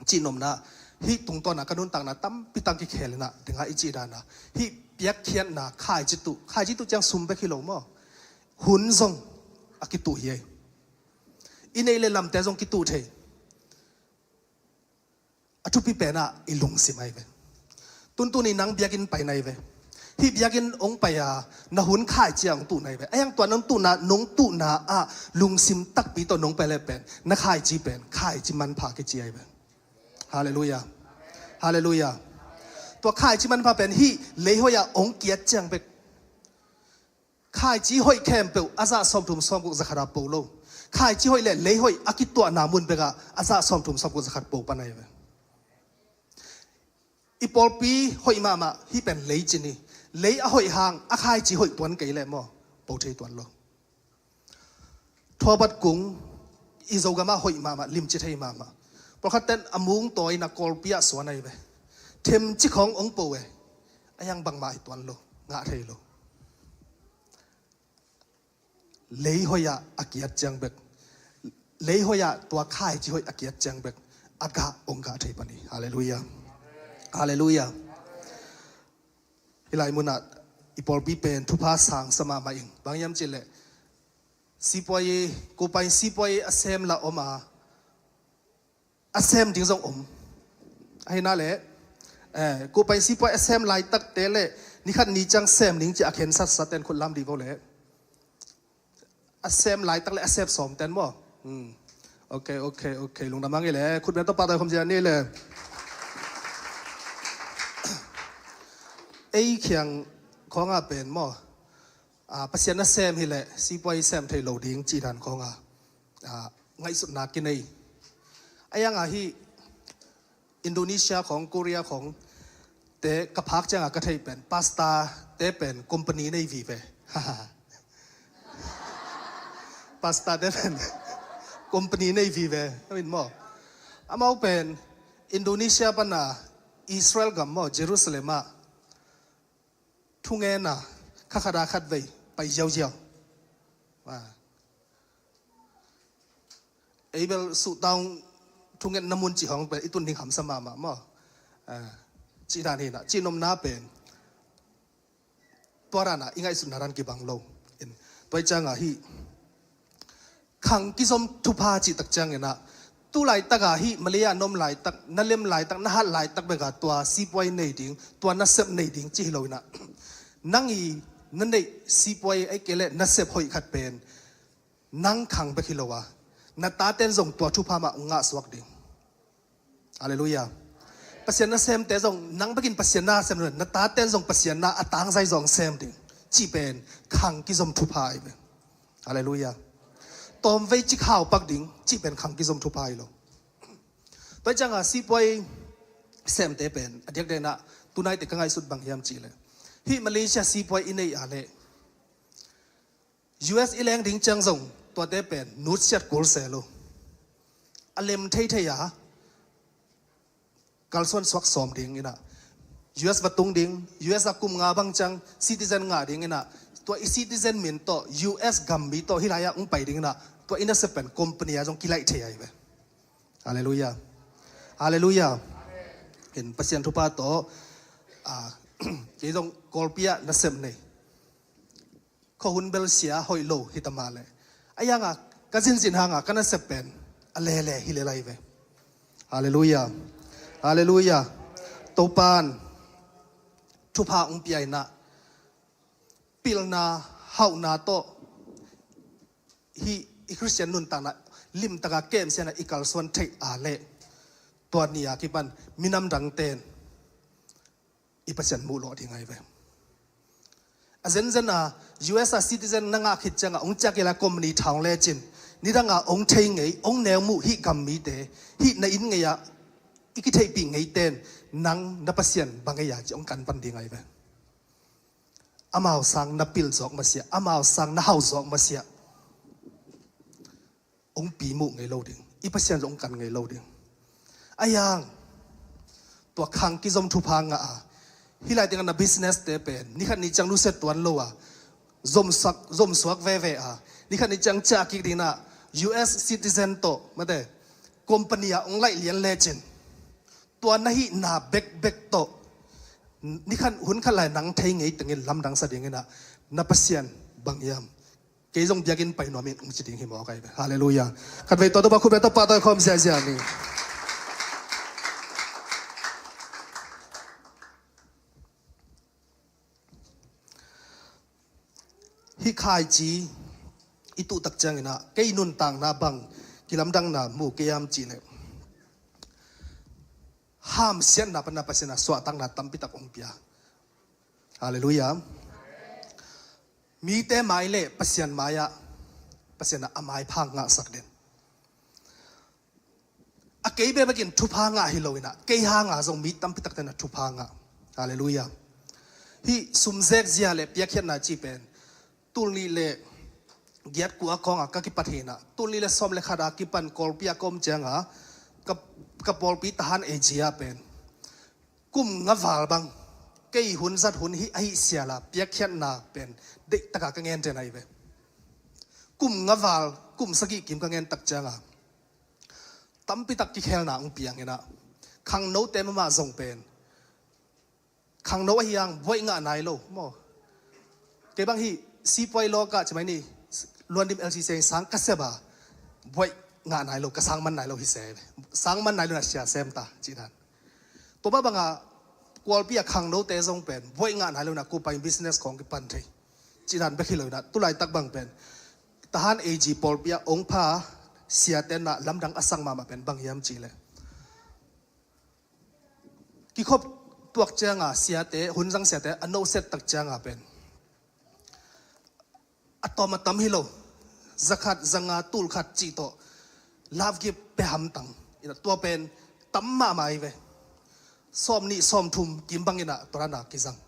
Cihnopna hih tungtawna ka nuntakna tampi tang kikhel inah dingah i cih dana hih piakkhiatna khaici tuh khaici tuh ciang sum bek hi lo maw. Hun zong a kituh hi ei. I neih le lamte zong kituh thei. A thupi penah i lungsim ahi ve. Tuntun i nang biakinn pai nai ve. Hih biakinn hong pai a na hun khaici a hong tuh nai ve. A yang tua nong tuhna nong tuhna ah lungsim takpi tawh nong pai le pen na khaici pen khaici manpha kici ahi ve. Halleluiah. Halleluiah. Tua khaici manpha pen hih leihoih ah hong kiat ciang bek. Khaici hoih khempeuh a zah sawmthum sawmguk zakhat a po lo. Khaici hoih le lei hoih a kituahna mun bekah a zah sawmthum sawmguk zakhat po pan ahi ve. I pawlpi hoih mahmah hih pen lei cin hi. Lei a hoih hang a khaici hoih tuan kei le maw po thei tuan lo. Thuabat kung i Zogamah hoih mahmah limci thei mahmah. Pawlkhat ten a mung tawi na kawlpi ah suan ahi ve. Themci khawng ong po e. A yang bangmah hi tuan lo ngah thei lo. Leihoih ah a kiat ciang bek. Leihoih ah tua khaici hoih a kiat ciang bek a gah ong gah thei pan hi. Halleluiah. Halleluiah. Hih lai munah i pawlpi pen thupha sang sa mahmah ing bang hiam cihleh sipuai i kupain sipuai a sem la om a a sem ding zong om. Ahi na le eh, kupain sipuai a sem laitakte le nikhat ni ciang sem ding ci a khensat saten khut lam dih vo le a sem laitak le a sem sawm ten maw? Ok, ok, ok. Lungdam ang i le khut bia tawh pahtawi khom zia ni le ei khiang khawnga pen maw? Pasian a sem hileh sipuai sem thei lo ding cih dan khawnga ngaihsutna kinei. A yanga hi Indonesia khawng, Korea khawng te ka phak cianga ka thei pen pasta te pen company nei vive. Pasta te pen company nei vive. Amin maw? Amau pen Indonesia pana Israel gam maw, Jerusalem ah thungena khakhada khatvei pai ziauziau. Abel suhtaung thungetna mun cih hong pen i tun ding hamsa mahmah maw? Cih dan hinah cih nomna pen tua ranah i ngaihsutna ran kibang lo. Tua i cianga hi Khang kizom thupha cih tak ciangin ah, tu laitak ah hih Malay ah na om laitak, na lem laitak, na hat laitak bek ah tua sipuai nei ding, tua nasep nei ding cih hi lo in ah, nang i na neih sipuai ahih kei leh nasep hoih khat pen nang khang bek hi lo a, na taten zong tua thupha mah hong ngahsuak ding. Halleluiah. Pasian nasemte zong nang bekin Pasian na sem lo, na taten zong Pasian na a tangzai zong sem ding cih pen khang kizom thupha ahi ve. Halleluiah. Tawmvei cik hau pak ding cih pen khang kizom thupha hi lo. Tua hi ciangin sipuai semte pen a diakdiak in ah tunaite ka ngaihsut bang hiam cih leh, hih Malaysia sipuai i neih a leh U S i leng ding ciang zong tuate pen nutsiat kul se lo. A lem theithei a, kalsuan suak sawm ding in ah, U S va tung ding, U S ah kum nga bang ciang citizen ngah ding in ah, tua i citizen min tawh U S gam mi tawh hih lai ah hong pai ding in ah, tua i nasep pen company ah zong kilaih thei ahi ve. Halleluiah. Halleluiah. In Pasian thupha tawh, ah, kei zong Kawlpi ah nasep nei, khuahun bel sia hoih lo hi ta mah leh, a hi hang a ka zinzin hang a ka nasep pen a lele hi lel ahi ve. Halleluiah. Halleluiah. Topa'n thupha hong pia in ah, pilna, hauhna tawh hih i Khristian nuntakna limtak a kemsiatna i kalsuan theih a leh, tua ni a kipan minam dangte'n i Pasian muh lawh ding ahi ve. A zenzen a, U S a citizen na ngah khit ciang a hong ciah kei lai company tha hong lecin, nidang a hong thei ngei, hong neu muh hih gam mite, hih na inn ngei ah i kitheihpih ngeite'n nang na Pasian bang ei a ci hong kan pan ding ahi ve. Amau sang na pil zawk masiah, amau sang na hau zawk masiah, hong pi muh ngei lo ding, i Pasian zong hong kan ngei lo ding. A hi hang, tua khang kizom thupha ngah a, hih lai teng ah na business te pen ni khat ni ciang nusia tuan lo a, zomsuak, zomsuak veve a, ni khat ni ciang ciah kik ding in ah, U S citizen tawh, mate, company ah hong laih lian lecin, tua na hihna bekbek tawh ni khat hun khat lai nang thei ngei tengin lamdang sa ding in ah, na Pasian bang hiam, kei zong biakinn pai nuam ing, hong ci ding hi mawk ahi ve. Halleluiah. Khatvei tua Topa khut beng tawh pahtawi khawm ziahziah ni. Hih khaici i tuh tak ciangin ah kei nuntakna bang kilamdanna mu kei hiam cih leh, hamsiatna pan a Pasian a suahtakna tampi tak hong pia. Halleluiah. Mite mai le Pasian mai ah, Pasian ah a maipha ngahsak den. A kei bekbekin thupha ngah hi lo in ah, kei hang a zong mi tampi takte'n a thupha ngah. Halleluiah. Hih sum zek zia le piakkhiatna cih pen, tul nih le giat kua khawng a ka kipat hi in ah, tul nih le sawm le khat a kipan Kawlpi ah ka om ciang a, ka, ka pawlpi Tahan A G ah pen kum nga val bang, kei hun zat hun hih ahih sial a piakkhiatna pen deihtak a ka ngen den ahi ve. Kum nga val, kum sagih kim ka ngen tak ciang a, tampi tak kikhelna hong piang in ah, khangnote mahmah zong pen, khangno ahi hang buaih ngah nai lo maw. Kei bang hih sipuai lawk ah ci mai ni, Luandim L C C sang ka sep a, buaih ngah nai lo, ka sang man nai lo hi se. Sang man nai lo in ah sia sem ta cih dan. Tua mah bang a Kawlpi a khangnote zong pen buaih ngah nai lo in ah, kupai business khawng kipan thei cih dan bek hi lo in ah, tu laitak bang pen Tahan A G pawlpi ah hong pha siate'n ah lamdang a sak mahmah pen bang hiam cih leh, kikhop tuak ciang a siate, hun zang siate a noset tak ciang a pen, a tawm a tam hi lo, za khat, za nga, tul khat cih tawh love gift pia hamtang in ah, tua pen tam mahmah ahi ve. Sawm nih, sawm thum kim bang in ah tua dan a kizang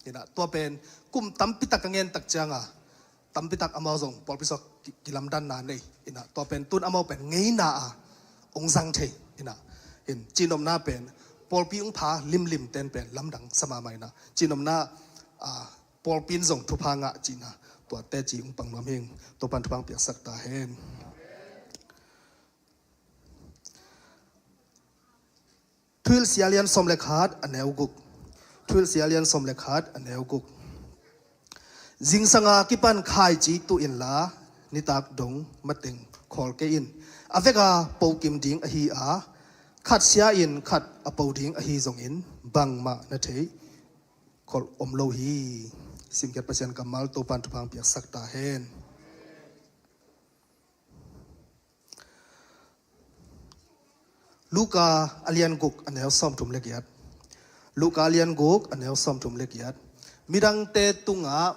in ah, tua pen kum tampi tak ka ngen tak ciang a, tampi tak amau zong pawlpi sung ah ki, kilamdanna nei in ah, tua pen tu'n amau pen ngeina a hong zang thei in ah. In cihnopna pen pawlpi hong pha limlimte'n pen lamdang sa mahmah in ah, cihnopna, ah, pawlpi in zong thupha ngah cihna, tuate ci hong pang nuam hing. Topa'n thupha hong piaksak ta hen. Thuhilhsia lian sawm le khat a neu guk. Thuhilhsia lian sawm le khat a neu guk. Zingsang a kipan khaici tuh inla, nitak dong mateng bawl kei in. A veka po kim ding ahi a, khat sia in khat a po ding ahi zongin bangmah na thei kholh om lo hi. Simkhiat Pasian kammal Topan thupha piaksak ta hen. Luka a lian guk a neu sawmthum le giat. Luka a lian guk a neu sawmthum le giat. Midangte tungah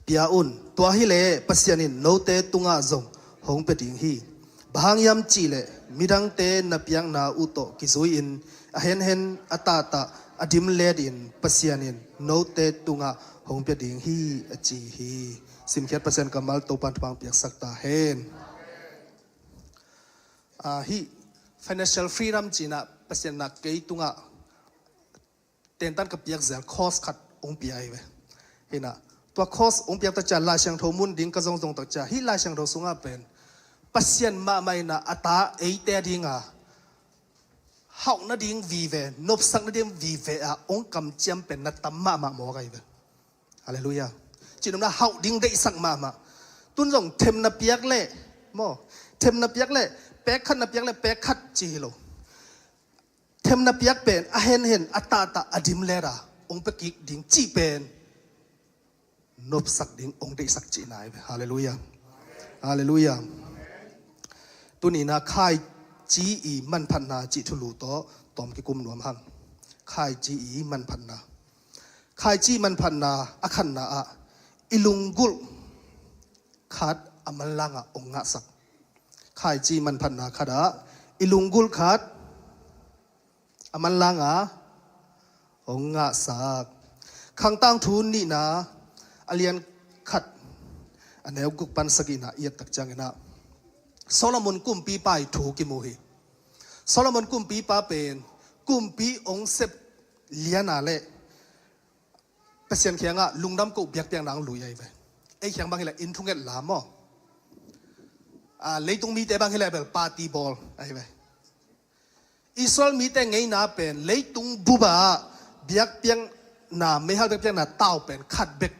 pia un, tua hileh Pasian in note tungah zong hong pia ding hi. Bang hang hiam cihleh midangte na piakna uh tawh kizui-in a henhen a tahtah a dimlet in Pasian in note tungah hong pia ding hi, a ci hi. Simkhiat Pasian kammal Topan thupha piaksak ta hen. Ah, hih financial freedom cinah Pasian na kei tungah tentan ka piak zel course khat hong pia hi ve. Hinah tua course hong piak tak ciah Lai Siangtho mun ding ka zongzong tak ciah hih Lai Siangtho sungah pen Pasian mahmah inah a ta eite a dinga hauh nading vive, nopsak nading vive ah hong kamciam pen na tam mahmah mawk ahi ve. Halleluiah. Cihnopna hauh ding deihsak mahmah. Tun zong themna piak leh maw, themna piak leh pek khat, na piak leh pek khat ci hi lo. Themna piak pen a henhen a tahtah a dimlet a hong pia kik ding cih pen nopsak ding hong deihsak cihna hi ve. Halleluiah. Halleluiah. Tuninah khaici i manphatna cih thulu tawh tawm kikum nuam hang. Khaici i manphatna. Khaici manphatna a khatna ah i lunggulh khat a manlangah hong ngahsak. Khaici manphatna khatah i lunggulh khat a manlangah hong ngahsak. Khangtangthu nihna a lian khat a neu guk pan sagihna i et tak cianginah Solomon kumpipa i thu kimu hi. Solomon kumpipa pen kumpi hong sep liana le Pasian kiangah lungdam koh biakpiakna hong lui ahi ve. Ei kiang bang hileh inn thunget la maw? Ah, leitung mite bang hileh bel party bawl ahi ve. Israel mite ngeina pen leitung bup ah biakpiakna, meihal biakpiakna tau pen khat bek.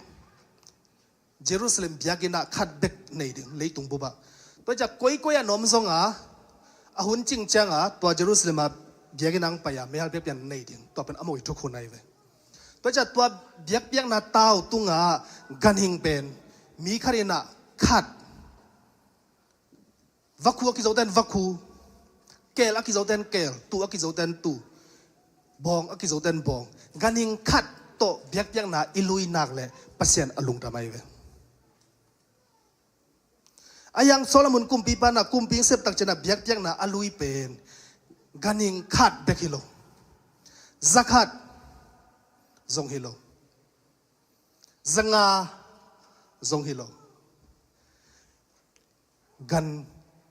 Jerusalem biakinn ah khat bek nei ding leitung bup ah. Tua ciah koikoi ah na om zonga a hun cing cianga tua Jerusalem ah biakinn ah hong pai a meihal biakpiakna nei ding. Tua pen a moih thuk hun ahi ve. Tua ciah tua biakpiakna tau tungah ganhing pen mi khat inah khat, vakhu a kizoten vakhu, keel a kizoten keel, tuh a kizoten tuh, bawng a kizoten bawng, ganhing khat tawh biakpiakna i lui nak leh Pasian a lungdam ahi ve. A hiang Solomon kumpipa na kumpi sep tak cianah biakpiakna a lui pen ganhing khat bek hi lo. Za khat zong hi lo. Za nga zong hi lo. Gan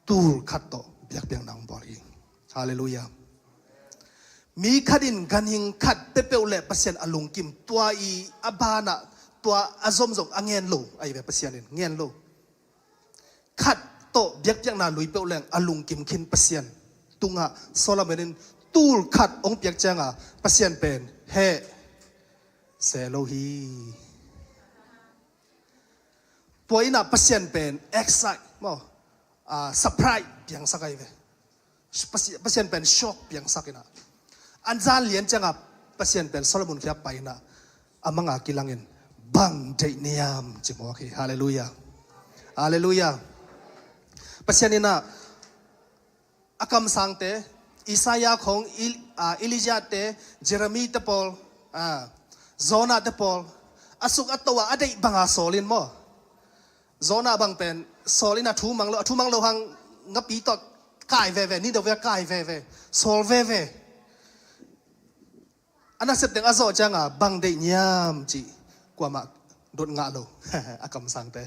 tul khat tawh biakpiakna hong bawl hi. Halleluiah. Mi khat in ganhing khat peuhpeuh leh Pasian a lungkim, tua i a banah tua a zom zong a ngen lo ahi ve. Pasian in ngen lo. Khat tawh biakpiakna lui peuh leng a lungkim khin Pasian tungah Solomon in tul khat hong piak cianga Pasian pen heh se lo hi. Tua inah Pasian pen excite maw, ah, surprise piangsak ahi ve. Pasi-, Pasian pen shock piangsak inah an zan lian ciangah Pasian pen Solomon kiang pai inah a manga kilangin bang deih niam ci mawk hi. Halleluiah. Halleluiah. Pasian inah a kamsangte, Isaiah khong, Il-, ah, Elijah te, Jeremy te pawl, ah, Jonah te pawl a suk a to a a deih banga sawl in maw? Jonah bang pen sawl in a thu mang lo, a thu mang lo hang ngapi tawh kai veve, ni deuh ve a kai veve, sawl veve. A nasep teng a zawh cianga bang deih niam cih kuamah dot ngah lo. A kamsangte.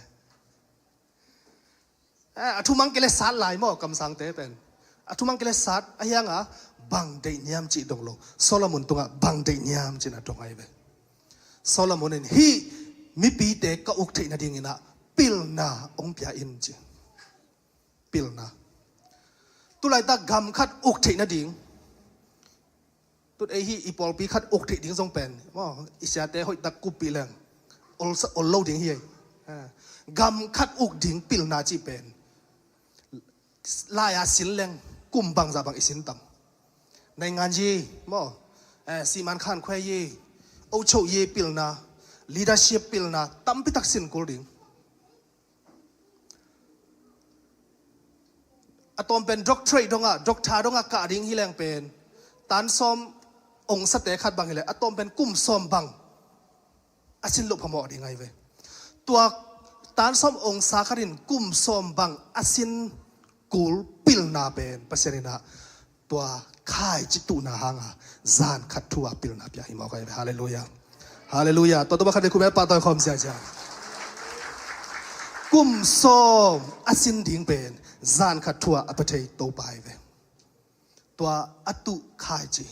Eh, a thumang kei le sat lai maw, kamsangte pen. A thumang kei le sat a hianga bang deih niam cih dong lo. Solomon tungah bang deih niam cih na dong ahi ve. Solomon in hih mipite ka uk theih nadinginah pilna hong pia in ci. Pilna. Tulaitak gam khat uk theih nading. Tut ei hi i pawlpi khat uk theih ding zong pen maw, i siate hoihtak kuppih leng ol sa-, ol lo ding hi. Gam khat uk ding pilna cih pen Lai-a sin leng kum bangzah bang i sin tam? Naingan yi maw, eh, siman khan khuai yi, ocho yi pilna, leadership pilna tampitak sin kul ding. A tawm pen doctorate dongah, doctor dongah kah ding hi leng pen tan sawm ong sate khat bang hi leh a tawm pen kum sawm bang a sin loh phamawh ding ahi ve. Tua tan sawm ong sa khat in kum sawm bang a sin kul pilna pen Pasian in ah tua khaici tuhna hanga zan khat thu a pilna pia hi mawk ahi ve. Halleluiah. Halleluiah. Tua tua bang khat dei khum e, pahtawi khawm ziazia. Kum sawm a sin ding pen zan khat thu a pia thei Topa ahi ve. Tua a tuh khaici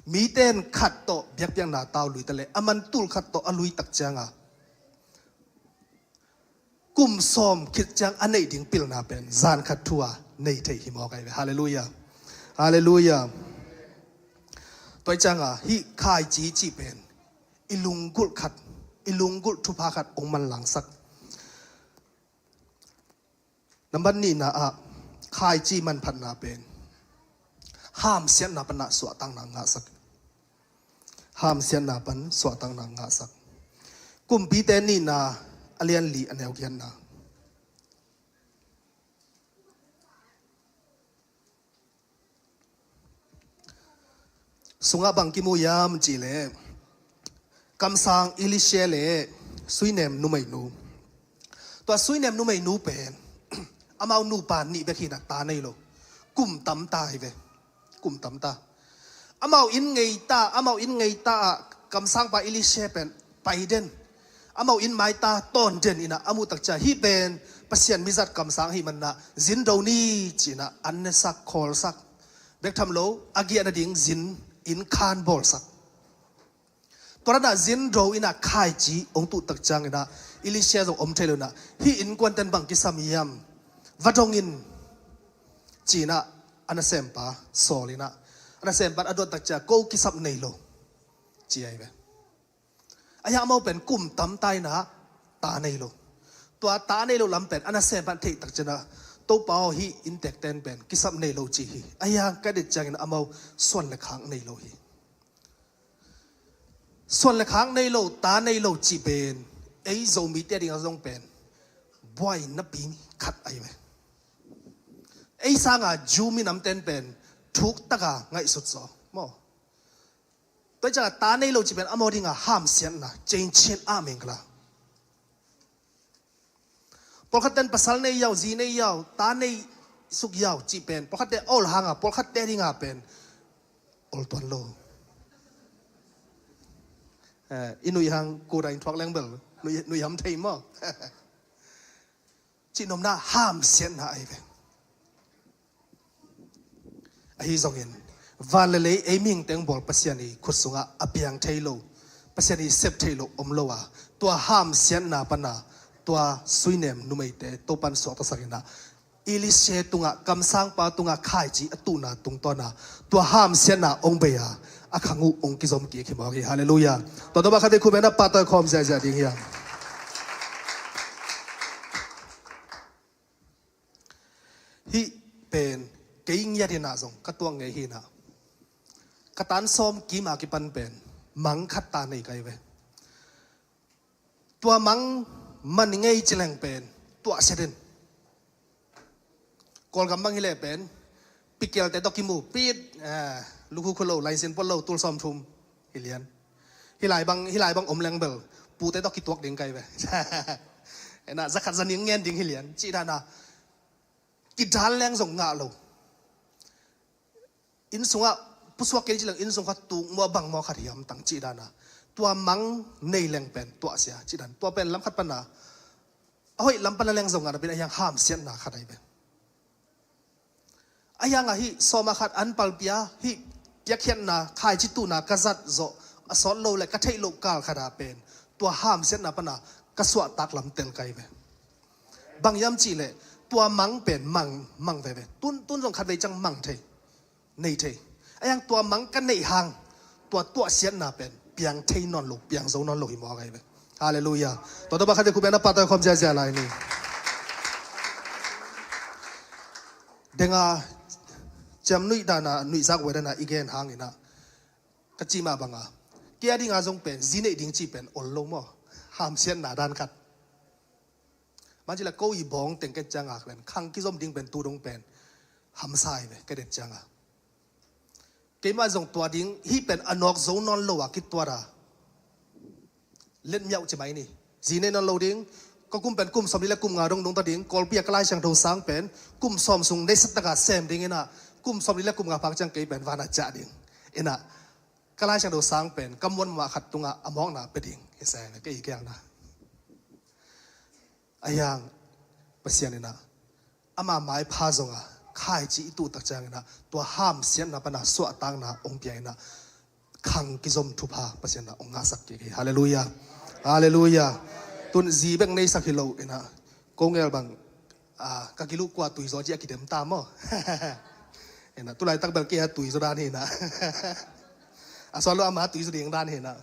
mite in khat tawh biakpiakna tau lui ta leh a man tul khat tawh a lui tak cianga kum sawm khit ciang a neih ding pilna pen zan khat thu a nei thei hi mawk ahi ve. Halleluiah. Halleluiah. Tua cianga hih khaici cih pen i lunggulh khat, i lunggulh thupha khat ong manlangsak. Nambat nihna ah khaici manphatna pen hamsiatna pana suahtakna ngahsak. Hamsiatna pan suahtakna ngahsak. Kumpite nihna a lian li a neu giatna sungah bang kimu hiam cihleh kamsang Elisha le suinem numeinu. Tua suinem numeinu pen amau nupa nih bek hi-in ah ta nei lo. Kum tamta hi ve. Kum tamta. Amau inn ngeita, amau inn ngeita ah kamsangpa Elisha pen pai den. Amau inn maita tawn den in ah a muh tak ciang hih pen Pasian mizat kamsang ahih manin ah zin do ni ci-in ah an nesak, khawlsak. Bek tham lo, a giahna ding zin inn khan bawlsak. Tua dan ah zin do in ah khaici ong tuh tak ciangin ah Elisha zong om thei lo in ah hih innkuanten bang kisam hiam va dong in ci-in ah a nasempa sawl in ah a nasempa in a duat tak ciang ko kisap nei lo ci ahi ve. Ahi hang amau pen kum tamta in ah ta nei lo. Tua ta nei lo lam pen a nasempa in theih tak ciang ah Topa aw, hih inntekten pen kisap nei lo ci hi. Ahi hang ka deih ciangin amau suan le khak nei lo hi. Suan le khak nei lo, ta nei lo cih pen ei Zomite ading a zong pen buaina pi khat ahi ve. Ei sanga Jew minamten pen thuktaka ngaihsut zaw maw. Tua ciangah ta nei lo cih pen amau dinga hamsiatna, change change a meng kala. Pawlkhatten pasal nei hiau, zi nei hiau, ta nei suk hiau cih pen pawlkhatte a ol hanga pawlkhatte dinga pen ol tuan lo. Eh, i nuih hang kuda in thuak leng bel nuih, nuih ham thei maw? Cihnopna hamsiatna ahi ve. Ahi zongin van le lei ei mihingte hong bawl Pasian i khut sungah a piang thei lo, Pasian i sep thei lo om lo a, tua hamsiatna pana tua suinem numeite Topan suaktasak in ah Elisha tungah, kamsangpa tungah khaici a tuhna tungtawna tua hamsiatna hong bei a, a khang uh hong kizom kik hi mawk hi. Halleluiah. Tua tua bang khat dei khum e, na pahtawi khawm ziahziah ding hiam? Hih pen kei ngiat in ah zong ka tuak ngei hi in ah ka tan sawm kim a kipan pen mang khat ta nei ka hi ve. Tua mang man ngei ci leng pen tuahsia den. Kawlgam bang hi leh pen pikelte tawh kimu pit, eh, lukhu khulo, laisin pot lo, tul sawm thum hi lian. Hih lai bang, hih lai bang om leng bel pute tawh kituak ding ka hi ve. Ena zakhat zaning ngen ding hi lian cih dan a kidal leng zong ngah lo. Inn sungah pusuak kei ci leng inn sung kha tuk maw, bang maw khat hiam tang cih dan a tua mang nei leng pen tuahsia cih dan, tua pen lam khat pana a hoih lam pana leng zong ngah napi in a hiang hamsiatna khat ahi pen. A hiang ahi sawm a khat an palpia hih piakkhiatna khaici tuhna ka zat zawh a sawt lo le ka theih loh kal khat a pen tua hamsiatna pana ka suahtak lam tel ka hi ve. Bang hiam cih leh tua mang pen mang, mang veve. Tun, tun zong khat vei ciang mang thei, nei thei. A hiang tua mang ka neih hang tua tuahsiatna pen piang thei nawn lo, piang zo nawn lo hi mawk ahi ve. Halleluiah. Tua tua bang khat dei khum e, na pahtawi khawm ziahziah lai ni. Tenga ciam nuih dana, nuihzak ve dana i gen hangina ka cih mah banga, kei a dinga zong pen zi neih ding cih pen ol lo maw? Hamsiatna dan khat. Mancila ko i bawng teng ket cianga pen khang kizom ding pen tu dong pen hamsa hi ve, ka det cianga. Keimah zong tua ding hih pen a nawk zo nawn lo a kituat a, let miauh ci mai ni. Zi nei nawn lo ding. Ka kum pen kum sawmli le kum nga dong dong ta ding. Kawlpi a ka Lai Siangtho sang pen kum sawm sung neisat taka sem ding ina, kum sawmli le kum nga phak ciang kei pen vana ciah ding ina, ka Lai Siangtho sang pen ka muan mah khat tunga a mawkna pe ding hi se na kei i kiangna. A hiang Pasian ina ama maipha zonga khaici i tuhtak ciangina tua hamsiatna pana suahtakna ong pia ina khang kizom thupha Pasian na ong ngahsak kik hi. Halleluiah. Halleluiah. Tun zi bek neisak hi lo ina, ko ngel bang, ah, ka kiluh kua tui zaw ci a kidem ta maw? Ina tulaitak bel kei a tui zaw dan hi ina. A suan lo ama tui zaw ding dan hi ina.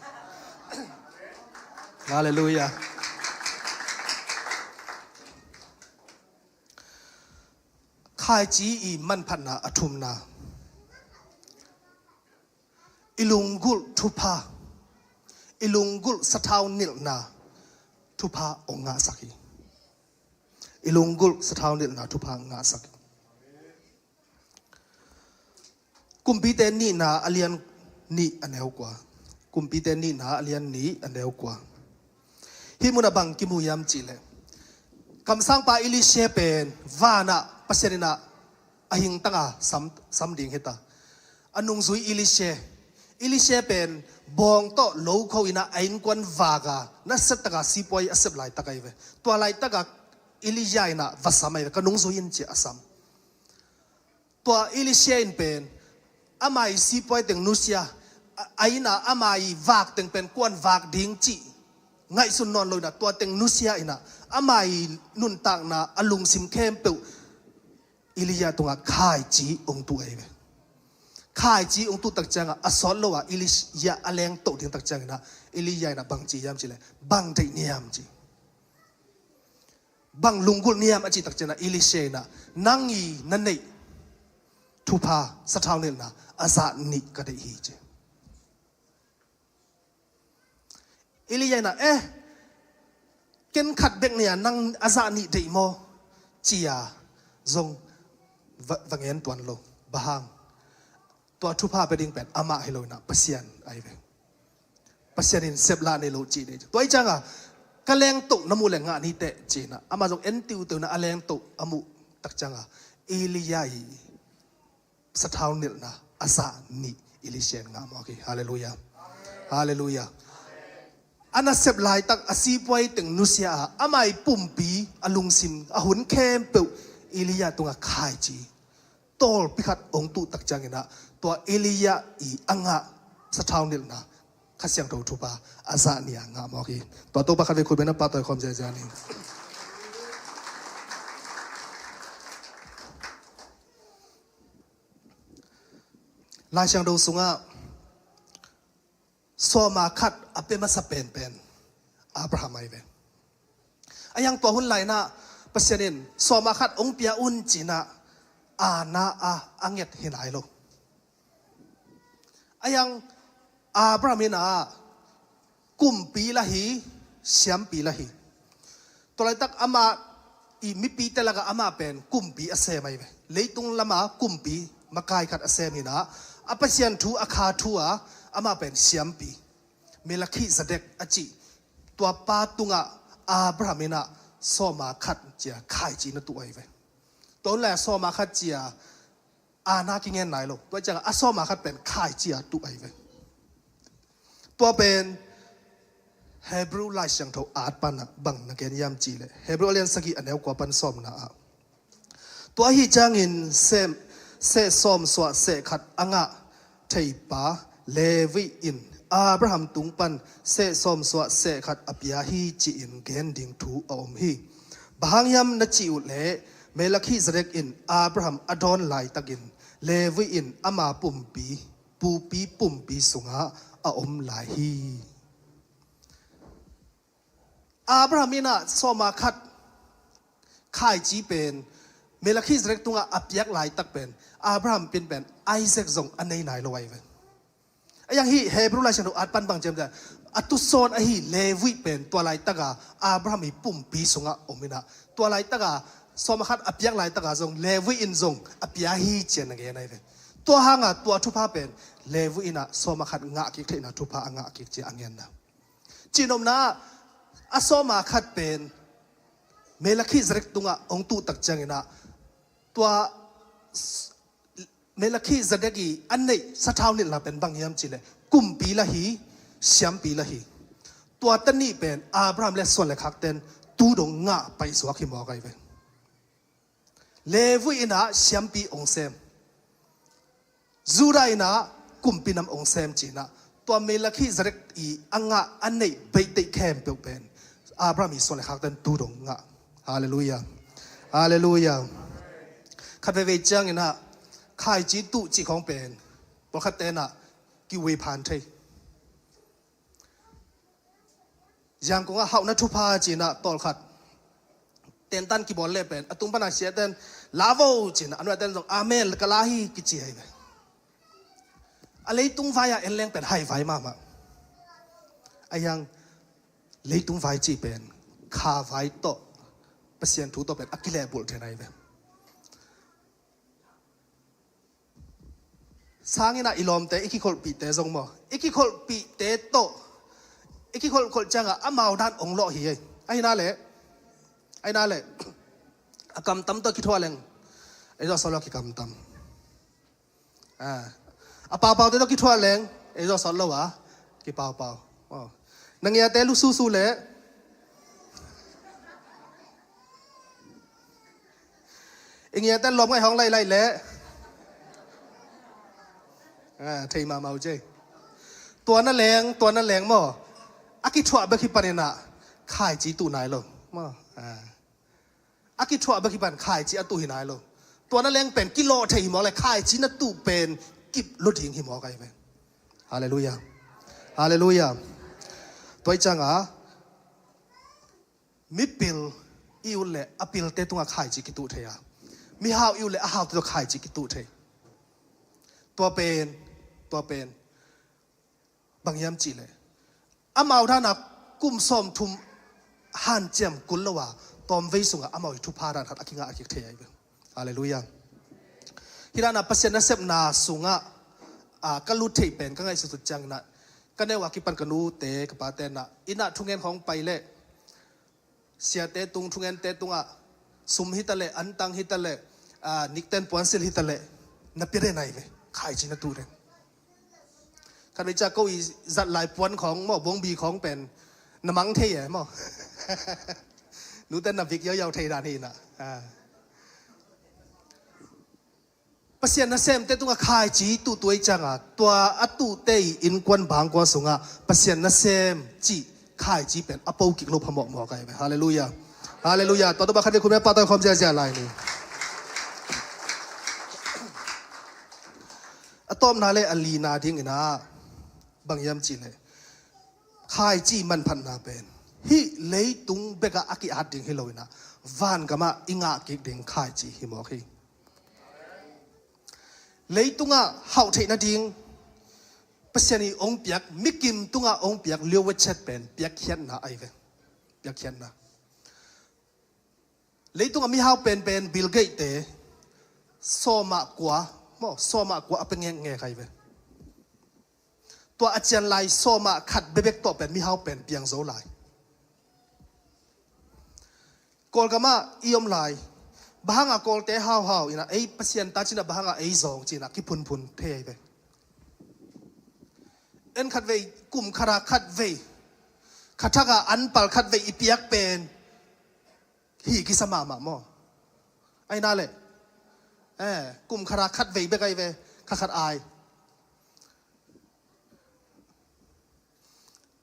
Halleluiah. Khaici i manphatna a thumna, i lunggulh thupha, i lunggulh sathau nilhna thupha ong ngahsak hi. I lunggulh sathau nilhna thupha ong ngahsak hi. Kumpite nihna a lian nih a neu kua. Kumpite nihna a lian nih a neu kua. Hih muna bang kimu hiam cihleh, kamsangpa Elisha pen vanah Pasian inah a hingtanga sam, sam ding hita. A nungzui Elisha, Elisha pen bawng tawh lo kho inah a innkuan vaka nasia taka sipuai a sep laitak ahi ve. Tua laitaka Elijah inah va sam ahi ve, ka nungzui in ci a sam. Tua Elisha in pen ama i sipuai teng nusia, a, a ina ama i vak teng pen kuan vak ding cih ngaihsun nawn lo ina tua teng nusia ina ama i nuntakna a lungsim khempeuh Elijah tungah khaici ong tuh ahi ve. Khaici ong tuhtak cianga a sawt lo a Elijah a lengtoh dingtak ciangina Elijah ina bang ci hiam cihleh, bang deih niam ci. Bang lunggulh niam a cihtak ciangina Elisha inah nang i na neih thupha sathau nilhna a zah nih ka deih hi ci. Elijah inah eh, ken khat bek nia nang a zah nih deih maw? Cia zong va, va ngen tuan lo. Bang hang? Tua thupha pe ding pen amah hi lo inah Pasian ahi ve. Pasian in seplah nei lo cih nei. Tua i cianga ka lengtoh na muh le ngah ni teh ci inah ama zong en tiuteu inah a lengtoh a muh tak cianga Elijah i sathau nilhna a zah nih Elisha in ngah mawk hi. Halleluiah. Halleluiah. A nasep laitak a sipuai teng nusia a ama i pumpi a lungsim a hun khempeuh Elijah tungah khaici tawlpi khat ong tuhtak cianginah tua Elijah i a ngah sathau nilhna Kha Siangtho thupha a zah nih a ngah mawk hi. Tua Topa khat vei khut bengna pahtawi khawm ziazia ni. Lai Siangtho sungah sawma khat a pia masa penpen Abraham ahi ve. A hiang tua hun lainah Pasian in sawma khat ong pia un cinah ana a a nget hi nai lo. A hiang Abraham inah kumpi la hi, siampi la hi. Tua laitak amah i mipite lakah amah pen kumpi a sem ahi ve. Leitung lama kumpi makai khat a sem hinah a Pasian thu a kha thu a amah pen siampi Melkhizedek a cih tua pa tungah Abraham inah sawma khat cia khaici na tuh ahi ve. Tua hun lai a sawma khat cia ana kingen nai lo. Tua ciangah a sawma khat pen khaici a tuh ahi ve. Tua pen Hebrew Lai Siangtho at panah bang na gen hiam cihleh Hebrew a lian sagih a neu kua pan sawmna ah tua ahi ciangin seh sawm suah seh khat a ngah theipa Levi in Abraham tung pan seh sawm suah seh khat a pia hi ci-in gen ding thu a om hi. Bang hang hiam na cih uh leh Melkhizedek in Abraham a dawn laitakin Levi in ama pumpi pupi pumpi sungah a om lai hi. Abraham inah sawma khat khaici pen Melchizedek tungah a piak laitak pen Abraham pin pen Isaac zong a nei nai lo ahi ve. A yang hih Hebrew Lai Siangtho at pan bang ciam ta, a tusawn ahi Levi pen tua laitaka Abraham i pumpi sungah om inah, tua laitaka sawm a khat a piak laitaka zong Levi in zong a pia hi ci-in a gen ahi ve. Tua hanga tua thupha pen Levi inah sawm a khat ngah kik theihna thupha a ngah kik ci-in a genna. Cihnopna ah a sawm a khat pen Melchizedek tungah hong tuhtak cianginah tua Melchizedek i a neih sathau nilhna pen bang hiam cihleh kumpi la hi, siampi la hi. Tua ta nih pen Abraham le suan le khakten tu dong ngah paihsuak hi mawk ahi ve. Levi inah siampi hong sem, Judah inah kumpi nam hong sem cinah tua Melchizedek i a ngah a neih beiteih khempeuh pen Abraham i suan le khakten tu dong ngah. Halleluiah. Halleluiah. Khat veivei cianginah khaici tuh cih khawng pen pawlkhat tenah kiwei phan thei. Ziangkong ah hauhna thupha cinah tawlkhat tentan kibawl leh pen a tung pana siaten lavo cinah a nuaten zong amen ka la hi kici ahi ve. A leitung vai-ah en leng pen hai vai mahmah. A yang leitung vai cih pen kha vai tawh Pasian thu tawh pen a kilehbulh thei ahi ve. Sanginah i lawmte i kikholhpihte zong maw, i kikholhpihte tawh i kikholhkholh ciangah amau dan ong lawh hi ei. Ahi na leh, ahi na leh a kamtam tawh kithuah leng ei zawh sawt lo a kikamtam. A paupaute tawh kithuah leng ei zawh sawt lo a kipaupau. Na ngiate lususu leh i ngiate lawm ngaih hawng lailai leh thei mahmah uh cei. Tua na leng, tua na leng maw, a kithuah bek hi paninah khaici tuh nai lo maw. A kithuah bek hi pan khaici a tuh hi nai lo. Tua na leng pen kilawh thei hi mawk le khaici na tuh pen kip lo ding hi mawk ahi ve. Halleluiah. Halleluiah. Tua i ciangah mipil i ut le a pilte tungah khaici kituh thei a, mihau i ut le a haute tawh khaici kituh thei. Tua pen, tua pen bang hiam cihleh amau dana kum sawmthum hanciam kul lo a tawmvei sungah amau i thupha dan khat a kingah a kik thei ahi ve. Halleluiah. Hih dana Pasian nasepna sungah ka lut theih pen ka ngaihsutsut cianginah ka neu a kipan ka nute ka pate nah innah thungen khawng pai leh siate tung, thungente tungah sum hitaleh, antang hitaleh, nikten puansil hitaleh na pia den ahi ve. Khaici na tuh den. Khat vei ciah ko i zat lai puan khawng maw, bongbi khawng pen na mang thei e maw. Nute na vik yauyau thei dan hi inah. Pasian nasemte tungah khaici tuh tuai cianga tua a tuhte i innkuan bangkua sungah Pasian nasem cih khaici pen a po kik lo phamawhmawh ahi ve. Halleluiah. Halleluiah. Tua tua bah khat vei khut me pahtawi khawm ziahziah lai ni. A tawpna le a lina dinginah bang hiam cihleh khaici manphatna pen hih leitung bekah a ki-at ding hi loinah vangamah i ngah kik ding khaici hi mawk hi. Leitungah hauh theih nading Pasian i ong piak, mikim tungah ong piak liawechet pen piakkhiatna ahi ve. Piakkhiatna. Leitungah mihau penpen Bill Gates te sawmah kua maw, sawmah kua a pe ngekngek ahi ve. Tua a cian lai sawmah khat bebek tawh pen mihau pen piang zo lai. Kawlgamah i om lai, bang hanga Kawlte hauhau inah ei Pasian ta cinah bang hanga ei zawng cinah kiphunphun thei ahi ve. En khat vei, kum khata khat vei, khathaka anpal khat vei i piak pen hi kisa mahmah maw? Ahi na leh, eh, kum khata khat vei bek ahi ve, kha khat ai.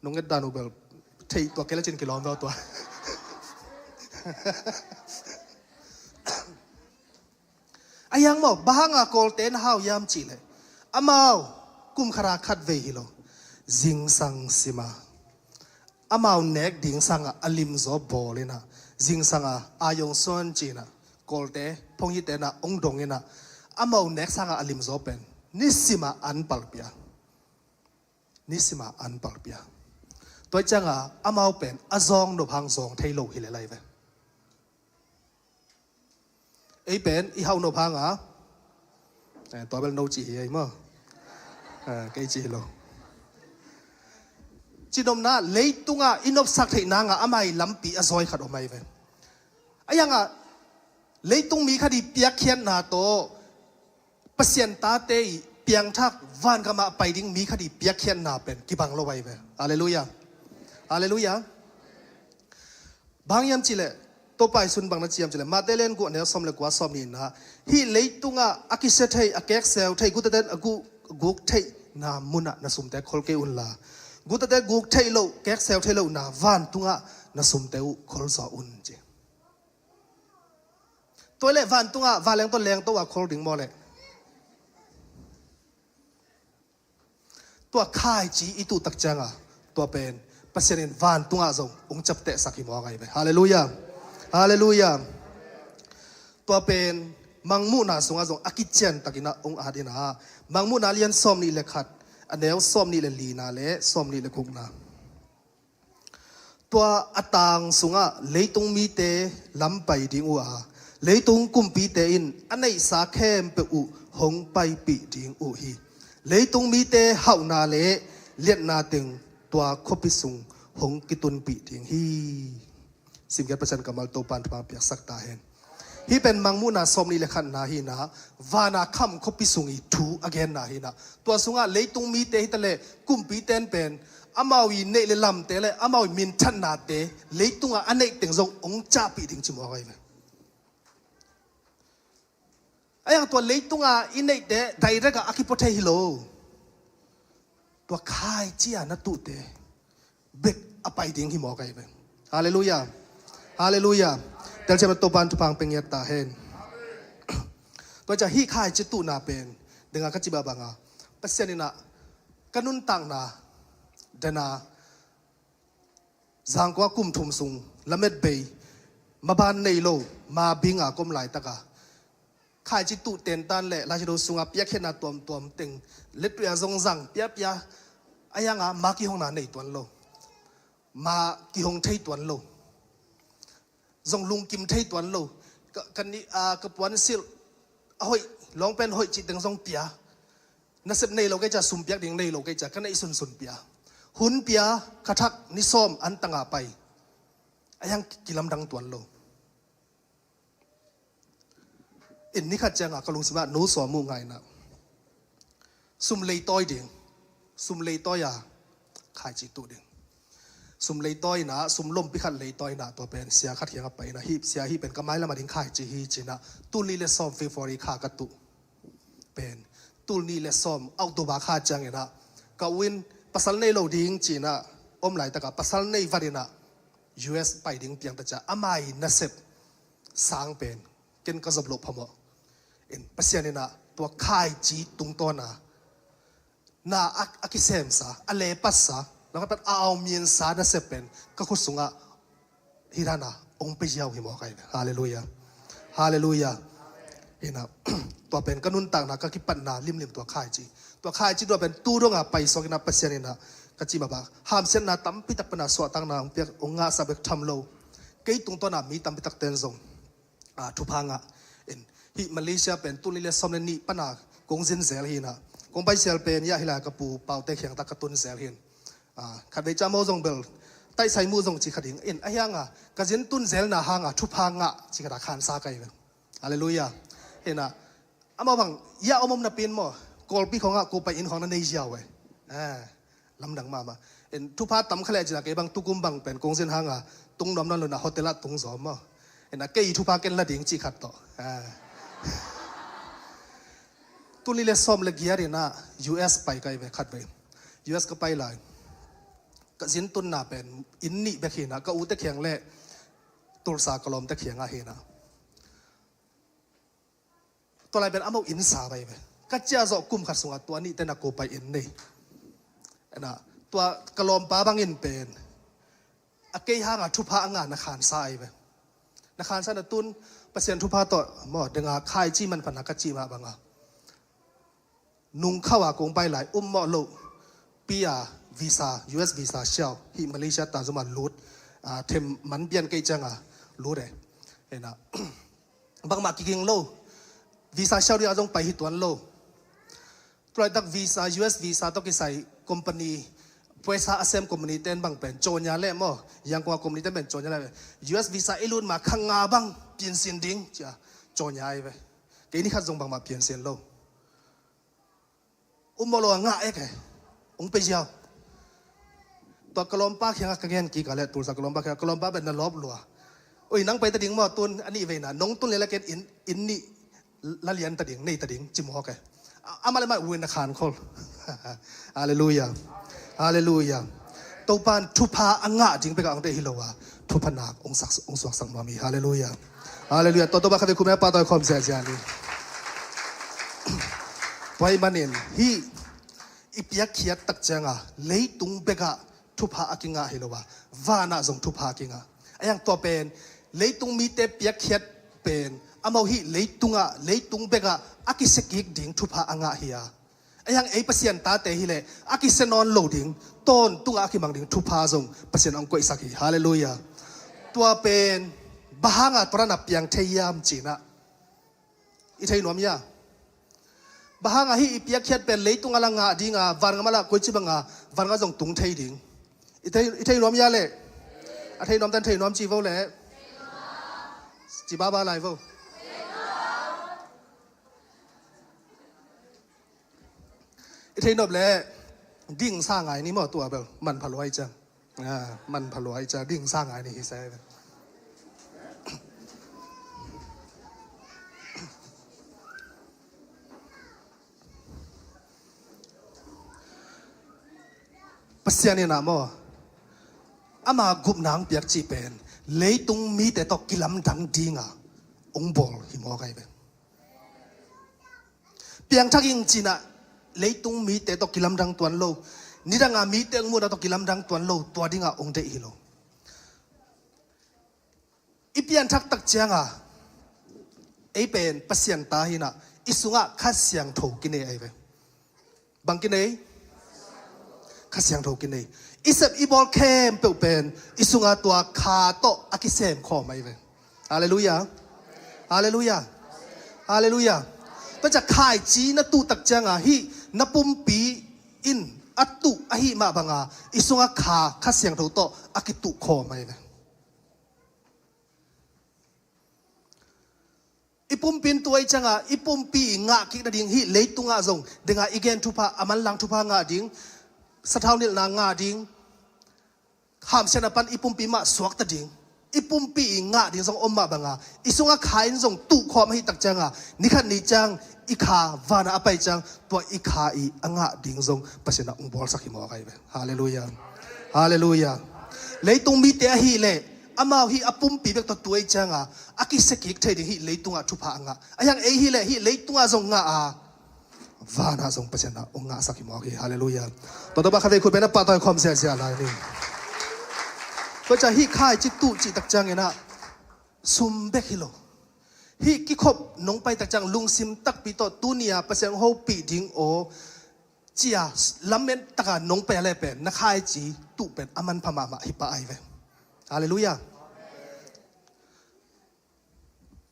Nong et dan uh bel thei tua kei le cin kilawm veu tua. A hiang maw, bang hanga Kawlte na hau hiam cihleh amau kum khata khat vei hi lo, zingsang sima amau nek ding sangah a limzaw bawl inah zingsanga a yong suan cinah Kawlte, phonghite na ong dong ina, amau nek sanga a limzaw pen nisima an palpia. Nisima an palpia. Tua cianga amau pen a zawng nop hang zawng thei lo hi le lai ve. Ei pen i hau nop hanga, eh, tua bel no ci hi ei maw? Eh, kei ci hi lo. Cinomna leitunga i nopsak theih nanga amai lampi a zawi khat om ai ve. A yanga leitung mi khat i piakkhiatna tawh Pasian tate i piangthak vangama pai ding mi khat i piakkhiatna pen kibang lo ai ve. Halleluiah. Halleluiah. Bang hiam cileh, Topa i sun bang na ciam cileh, Mate len guah neu sawm le kua sawm nihna, hih leitungah a kisia thei, a kekseu thei, gutaten a gu-, guk theihna munah na sumte khol kei unla, gutate guk theih loh, kekseu theih lohna vantungah na sumte uh khol zaw un ci. Tua leh vantungah vanleng tawh lengto a khol ding maw leh? Tua khaici i tuhtak cianga tua pen Pasian in vantungah zong ung ciaptehsak hi maw ngai ve. Halleluiah. Halleluiah. Tua pen Mangmuhna sungah zong a kiciantakinah ung at inah, Mangmuhna lian sawm nih le khat, a neu sawm nih le lina le sawm nih le gukna. Tua a tang sungah leitung mite lam pai ding uh a, leitung kumpite in a neihsa khempeuh uh hong paipih ding uh hi. Leitung mite hauhna le liatna teng tua khuapi sung hong kitunpih ding hi. Simkiat Pasian kammal Topan thupha piaksak ta hen. Hih pen Mangmuhna sawm nih le khatna hinah, vana kham khuapi sung i thu a genna hinah. Tua sungah leitung mite hitaleh kumpiten pen amau i neih le lamte le amau i minthatnate leitungah a neih teng zong ong cahpih ding ci maw ngai ve. A yang tua leitunga i neihte direct a a kipua thei hi lo. Tua khaici a na tuhte bek a pai ding hi maw kai ve. Halleluiah. Halleluiah. Telciam a Topan thupha pia ngiat ta hen. Tua ciah hih khaici tuhna pen denga ka ci babanga Pasian inah ka nuntakna dena Zangkua kum thum sung lamet bei, maban nei lo, ma binga kom laitaka khaici tuh tentan le laisido sunga piakkhiatna tuamtuam teng letuia zong zang piapia a yanga ma kihongna nei tuan lo, ma kihong thei tuan lo, zong lungkim thei tuan lo. Ka, ka, ni, a, ka puan silh a hoih, lawngpen hoih cih teng zong pia. Nasep nei lo kei cia, sum piak ding nei lo kei cia, ka neih sunsun pia. Hun pia, kha thak ni sawm an tanga pai. A yang kilamdang tuan lo. In ni khat cianga ka lungsimah no sawm uh ngaina. Sum leitawi ding. Sum leitawi a khaici tuh ding. Sum leitawi inah, sum lompi khat leitawi inah tua pen sia khat hiang a pai inah, hih sia hih pen ka mailam a ding khaici hi cinah, tul nih le sawm February kha ka tuh pen tul nih le sawm October kha cianginah ka u in pasal nei lo ding cinah om laitaka pasal nei vat inah U S pai ding piangta cia amai nasep sang pen ken ka zop loh phamawh. In Pasian inah tua khaici tungtawna na a, a kisemsa, a lepatsa, na khat a aumiansa nasep pen ka khut sungah hih dana ong pe ziau hi maw kai ve. Halleluiah. Halleluiah. Hinah tua pen ka nuntakna ka kipatna limlim tua khaici. Tua khaici tua pen tu donga paisuak inah Pasian inah ka ci maba hamsiatna tampitak pana suahtakna ong piak ong ngahsa bek tham lo. Kei tungtawna mi tampitak ten zong a, thupha ngah in. Hih Malaysia pen tul nih le sawm le nih pana kong zin zel hinah, kong pai zel pen iah hilai ka pu Paute khiangtak ka tun zel hin. A, khatvei ca maw zong bel taisai muh zong ci kha ding in a hianga ka zin tun zelna hanga thupha ngah ci khata khansa kai ve. Halleluiah. Hinah amau bang iah om om napi in maw, Kawlpi khawngah ko pai in khawng na nei ziau ve. A, lamdang mahmah. In thupha tam kha leh cina kei bang tukum bang pen kong zin hanga tung nuam nawn lona hotel ah tung zawm maw. Ina kei thupha ken la ding cih khat tawh. A, tul nih le sawm le giat inah U S pai kai ve khatvei. U S ka pai lai. Ka zin tunna pen inn nih bek hinah, ka ute khiang le Tulsa ka lawmte khiangah hinah. Tua lai pen amau inn sa bai ve. Ka cia zawh kum khat sungah tua nihte na ko pai inn nei. Ina, tua ka lawmpa bangin pen a kei hanga thupha a ngah na khansa ai ve. Na khansa na tun Pasian thupha tawh maw, denga khaici manphatna ka cih mah banga, nungkhau a kong pai lai um mawh loh, pi a visa, U S visa siau hih Malaysia ta zoma lut, a, them man pian kei cianga lut e. Ena bangmah kiging lo, visa siau ding a zong pai hi tuan lo. Tulaitak visa, U S visa tawh kisai company, puaisa a sem company ten bang pen cawnya leh maw, Yangon a company ten pen cawnya leh, U S visa i lut ma kha nga bang piansin ding cia cawnya ai ve. Kei ni khat zong bangmah piansin lo. Um mawh lo a ngah ek e. Ong pe ziau. Tua ka lawmpa khiangah ka ngen kik a leh tulsa ka lawmpa khiangah, ka lawmpa pen na lawp lua. Oi, nang pai ta ding maw tun a nih veina, nong tun leh la ken inn, inn nih la lian ta ding, nei ta ding ci mawk e. Amah le mah uin a khan khol. Halleluia. Halleluia. Topan thupha a ngah ding bekah ong deih hi lo a, thupha nak ong sak, ong suaksak nuam hi. Halleluia. Halleluia. Tua Topa kha ve khum e, pahtawi khawm ziazia ni. Tua ahih manin hih i piakkhiat tak cianga leitung bekah thupha a kingah hi lo a, vanah zong thupha a kingah. A hiang tua pen leitung mite piakkhiat pen amau hih leitungah, leitung bekah a kisia kik ding thupha a ngah hi a, a hiang ei Pasian tate hileh a kisia nawn lo ding, tawntungah a kimang ding thupha zong Pasian ong koihsak hi. Halleluia. Tua pen bang hanga tua dan a piang thei hiam cinah, i thei nuam hia? Bang hanga hih i piakkhiat pen leitung a la ngah dinga, vangam a la koici banga vangam zong tung thei ding? I thei, i thei nuam hia leh? A thei nuam tan thei nuam ci vo leh. Ci baba lai vo. I thei nop leh ding sa ngai ni maw, tua bel manpha luai ciang. A, manpha luai ciang, ding sa ngai ni hi se. Pasian in ah maw, ama gupna hong piak cih pen leitung mite tawh kilamdang dinga hong bawl hi mawk ahi ve. Piangthak ing cinah leitung mite tawh kilamdang tuan lo, nidanga mite hong muhna tawh kilamdang tuan lo, tua dinga hong deih hi lo. I pianthak tak cianga ei pen Pasian ta hinah i sungah Kha Siangtho kinei ahi ve. Bang kinei? Kha Siangtho kinei. I sep i bawl khempeuh pen i sunga tua Kha tawh a kisem khawm ahi ve. Halleluia. Halleluia. Halleluia. Tua ciah khaici na tuh tak cianga hih na pumpi in a tuh ahih mah banga i sunga Kha, Kha Siangtho tawh a kituh khawm ahi ve. I pumpi in tua i cianga i pumpi i ngah kik nading hih leitungah zong denga i gen thupha, a manlang thupha ngah ding, sathau nilhna ngah ding, hamsiatna pan i pumpi mah suakta ding, i pumpi i ngah ding zong om mah banga i sunga Kha in zong tuh khawm ahi tak cianga nikhat ni ciang i Kha vana a pai ciang tua i Kha i a ngah ding zong Pasian ah hong bawlsak hi mawk ahi ve. Halleluia. Halleluia. Leitung mite ahileh amau hih a pumpi bek tawh tuai cianga a kisia kik thei ding hih leitungah thupha a ngah. A hiang ei hileh hih leitungah zong ngah a, vanah zong Pasian ah hong ngahsak hi mawk hi. Halleluia. Tua tawh bang kha vei khut bena pahtawi khawm ziazia lai ni. Tua ciah hih khaici tuh cih tak cianginah sum bek hi lo. Hih kikhop nong pai tak ciang lungsim takpi tawh tunia Pasian hong hopih ding aw cia lamen taka nong pai a le pen na khaici tuh pen a manpha mahmah hi pah ahi ve. Halleluia.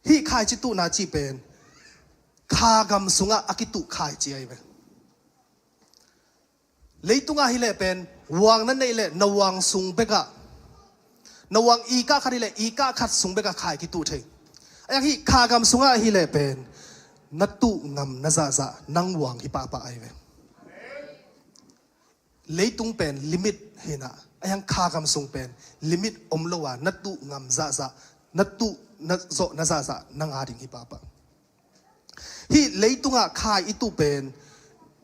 Hih khaici tuhna cih pen Kha gam sungah a kituh khaici ahi ve. Leitungah hileh pen wang na neih leh na wang sung bekah, na wang ikah khat hileh ikah khat sung bekah khai kituh thei. A hiang hih Kha gam sungah hileh pen na tuh ngam na zahzah nang wang hi pahpah ahi ve. Leitung pen limit hinah, a hiang Kha gam sung pen limit om lo a na tuh ngam zahzah, na tuh na zawh na zahzah na ngah ding hi pahpah. Hih leitungah khai i tuh pen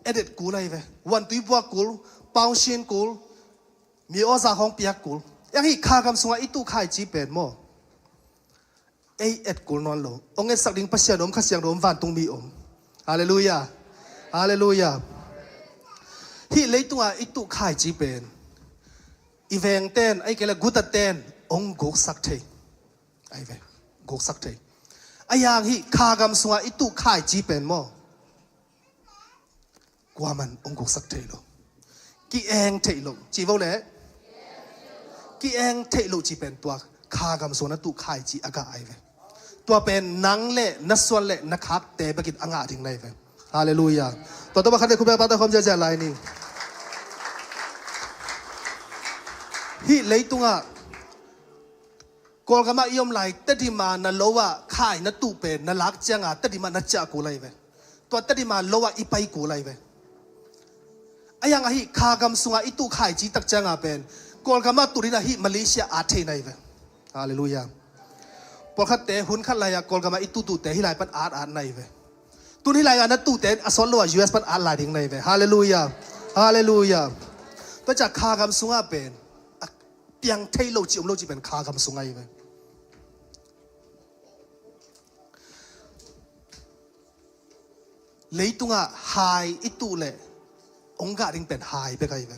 edet kul ahi ve. Vantui puak kul, paungsin kul, mi awza hong piak kul. A hiang hih Kha gam sungah i tuh khaici pen maw, ei et kul nawn lo. Hong etsak ding Pasian om, Kha Siangtho om, vantung mi om. Halleluia. Halleluia. Hih leitungah i tuh khaici pen i vengten, ahih kei leh gutaten hong guksak thei ahi ve. Guksak thei. A yang hih kha gam sungah i tuh khaici pen maw, kuaman hong guksak thei lo. Ki-eng theih lo ci vo le. Ki-eng theih lo ci pen tua kha gam sungah na tuh khaici a gah ahi ve. Tua pen nang le na suan le na khakte bekin a ngah ding na hi ve. Halleluiah. Tua tua ba khat le khupia pata khawm ziazia lai ni. Hih leitungah Kawlgamah i om lai, Tedim a na lo ah khai na tuh pen na lak cianga Tedim ah na ciah kul ahi ve. Tua Tedim a lo ah i pai kul ahi ve. A yang ahi kha gam sungah i tuh khaici tak cianga pen Kawlgamah tuh dina hih Malaysia at thei na hi ve. Halleluiah. Pawlkhatte hun khat lai-ah Kawlgamah i tutuhte hih lai pan at at na hi ve. Tun hih lai-ah na tuhte a sawt lo ah U S pan at lai ding na hi ve. Halleluiah. Halleluiah. Tua ciah kha gam sungah pen a piang thei lo ci om lo ci pen kha gam sungah hi ve. Leitungah hai i tuh leh hong gah ding pen hai bek ahi ve.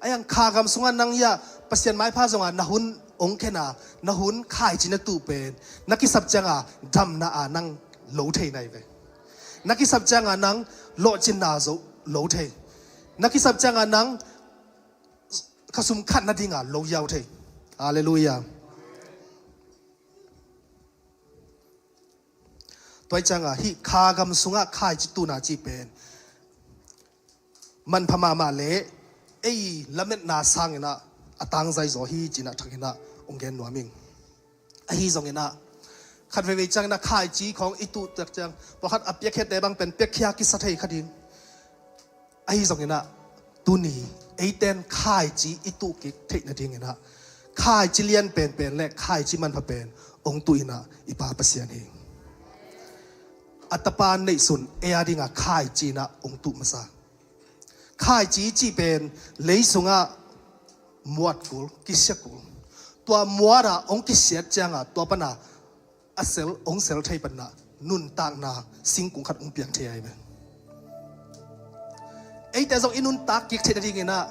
A yang kha gam sungah nang hiah Pasian maipha zongah na hun hong khen a, na hun khaici na tuh pen na kisap cianga damna a nang lo thei na hi ve. Na kisap cianga nang lawhcinna zo lo thei. Na kisap cianga nang khasum khat nadinga lo yau thei. Halleluiah. Tua hi cianga hih kha gam sungah khaici tuhna ci pen manpha mahmah le ei lametna sanginah a tangzai zaw hi cinah thakinah hong gen nuam ing. Ahi zonginah khat veivei cianginah khaici khawng i tuh tak ciang pawlkhat a piakkhiate bang pen piakkhia kisa thei kha ding. Ahi zonginah tuni eiten khaici i tuh kik theih nadinginah khaici lian penpen le khaici manpha pen hong tuh inah i Pa Pasian hi. A Tapa neihsun ei a dinga khaici inah hong tuh masa. Khaici cih pen lei sungah muat kul, kisia kul. Tua muat ah hong kisiat cianga tua pana a sel, hong sel thei panna nuntakna singkung khat hong piang thei ahi ve. Eite zong i nuntak kik theih nadinginah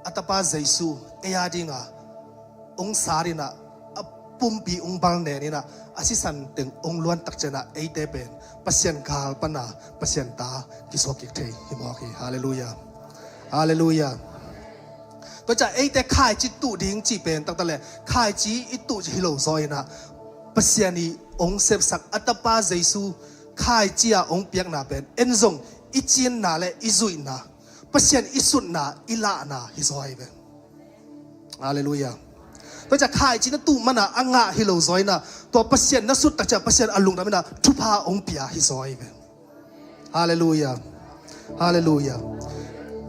a Tapa Jesu ei a dinga hong sat inah a pumpi hong bal nen inah a sisan teng hong luan tak cianah eite pen Pasian gal pana Pasian ta kisuak kik thei hi mawk hi. Halleluiah. Halleluiah. Tua ciah eite khaici tuh ding cih pen taktak le khaici i tuh hi lo zaw inah Pasian i hong sepsak a Tapa Jesu khaici a hong piakna pen en zong i cinna le i zuihna, Pasian i sutna i lahna hi zaw ahi ve. Halleluiah. Tua ciah khaici na tuh mana a ngah hi lo zaw inah tua Pasian na sut tak ciah Pasian a lungdam inah thupha hong pia hi zaw ahi ve. Halleluiah. Halleluiah.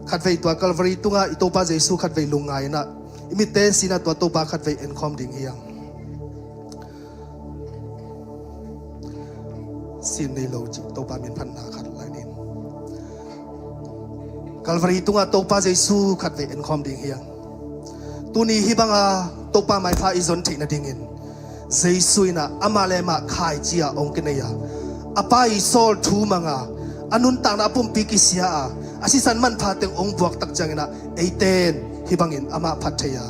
Khatvei tua Calvary tungah i Topa Jesu khatvei lungngai inah i mitte sinah tua Topa khatvei enkhawm ding hiang. Sin nei lo cih Topa min phatna khat lai nin. Calvary tungah Topa Jesu khatvei enkhawm ding hiang. Tuni hih banga Topa maipha i zon theih nadingin Jesu inah amah le amah khaici a hong kinei a, a Pa i sawl thu manga a nuntakna a pumpi kisia a, a sisan manpha teng hong buak tak cianginah eiten hih bangin amah phat thei a,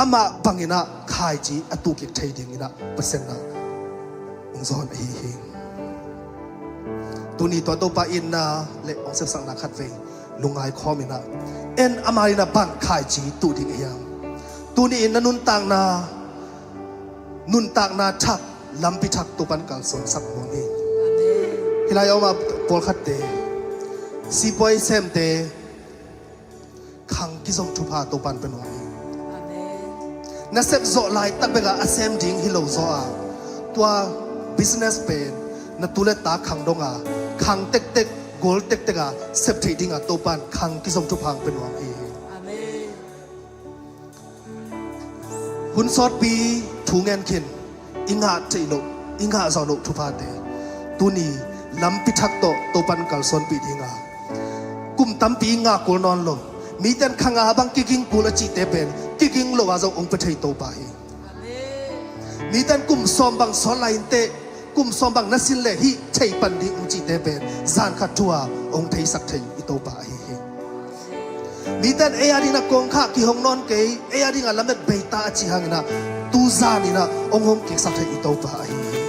amah banginah khaici a tuh kik thei dinginah Pasian na hong zawn ahi hi. Tuni tua Topa itna le hong sepsakna khatvei lungngai khawm inah en ama inah bang khaici tuh ding hiam? Tuni in na nuntakna, nuntakna thak, lampi thak Topan kalsuansak nuam hi. Hih lai a om a pawlkhatte, sipuai semte khang kizom thupha Topan pe nuam hi. Na sep zawh laitak beka a sem ding hi lo zaw a, tua business pen na tu le ta khang donga khang tektek, gol tekteka sep theih dinga Topan khang kizom thupha pe nuam hi. Hun sawtpi thu ngen khin i ngah theih loh, i ngah zawh loh thuphate tuni lampi thak tawh Topan kalsuanpih dinga kum tampi i ngah kul nawn lo. Miten khanga bang kiging kul a cihte pen kiging lo a zong hong pe thei Topa hi. Miten kum sawm bang sawt lai inteh, kum sawm bang na sin le hih thei pan ding hong cihte pen zan khat thu a hong theisak thei i Topa ahi hi. Miten ei a dingin a kongkhak kihong nawn kei, ei a dingin a lamet beita a cih hangin a tuzan in a hong hong kiksak thei i Topa ahi hi.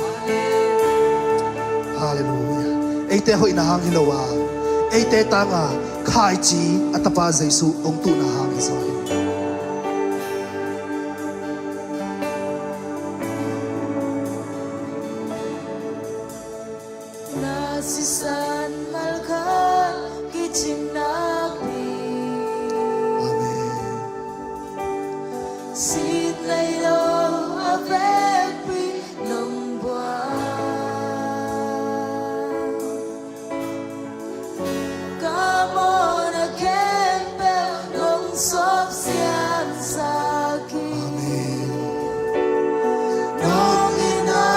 Halleluiah. Eite hoihna hang hi lo a, eite tanga khaici a Tapa Jesu hong tuhna hang hi zaw hi. Na sisan malkhat kicing nakpi. Amen. Sit nei lo a vekpi nong buang. Ka mawhna khempeuh nong sawp siansak hi. Amen. Nong in a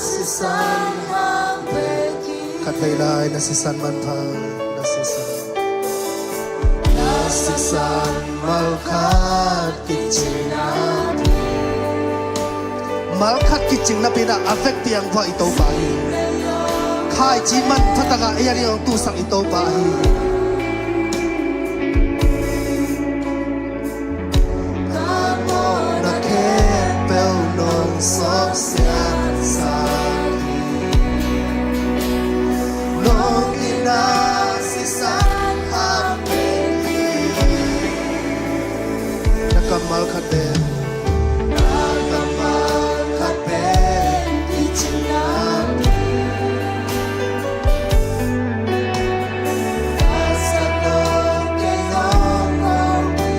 sisan hang vek hi. Khat vei lai na sisan manpha, na sisan. Na sisan malkhat kicing napi. Malkhat kicing napi in a vekpi hong vua i Topa hi. Khaici manpha taka ei a ding hong tuhsak i Topa hi. Ka mawhna khempeuh nong sawp siansak hi. Nong in a sisan hang vek hi. Na kammal khat pen. Na kammal khat pen kicing napi. Na sat lo kei nong hong hi.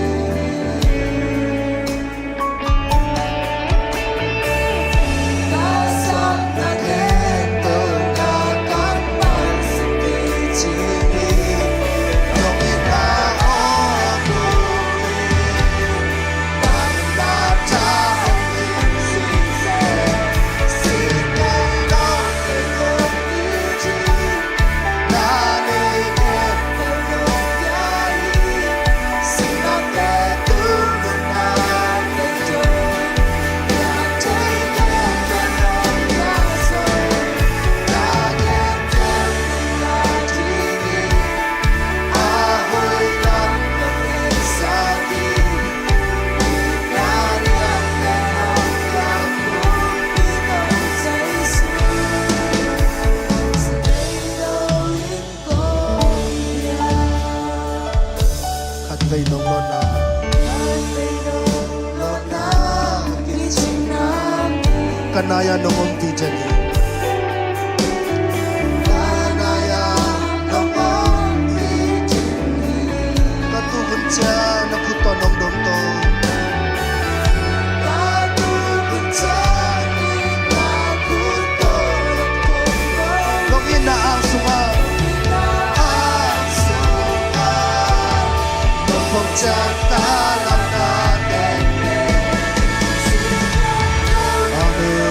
Khat vei nong lawhna. Ka nai-ah nong ompih ciat hi. Ka tuk hun ciang na khut tawh nong dong tawh. Nong itna ang sungah. Ang sungah. Nong phong ciat ka lamna teng. Amen.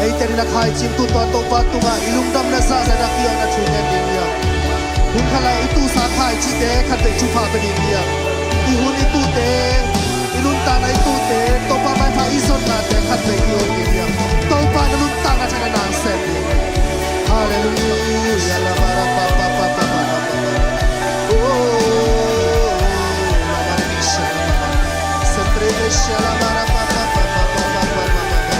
Eite in a khaici in tu tua Topa tungah i lungdamna zahzah in a kiang na thu ngen ding hi a. Hun khat lai i tuhsa khaicite khat vei thupha pia ding hi a. I hun i tuhte, i nuntakna i tuhte, Topa maipha i zonnate khat vei i hong ding hi a. Topa na nuntakna thang a nang sem ding. Halleluiah. La ba ra pa pa pa pa pa pa pa. Oh, la ba ra sha la ba ra. Se tre sha la ba ra pa pa pa pa pa pa pa pa pa.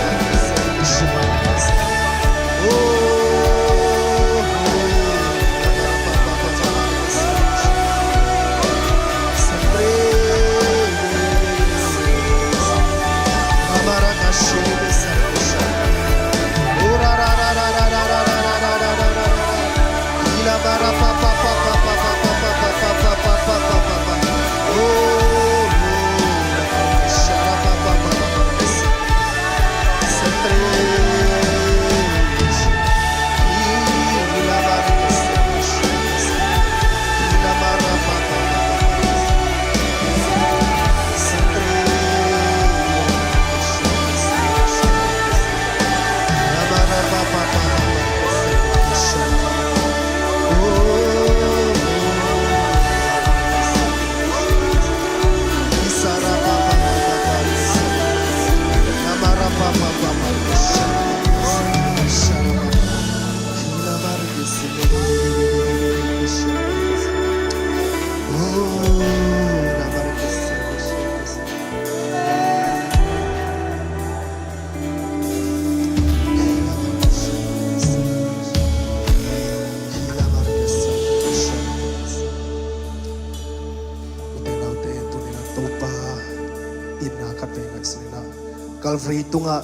Calvary tungah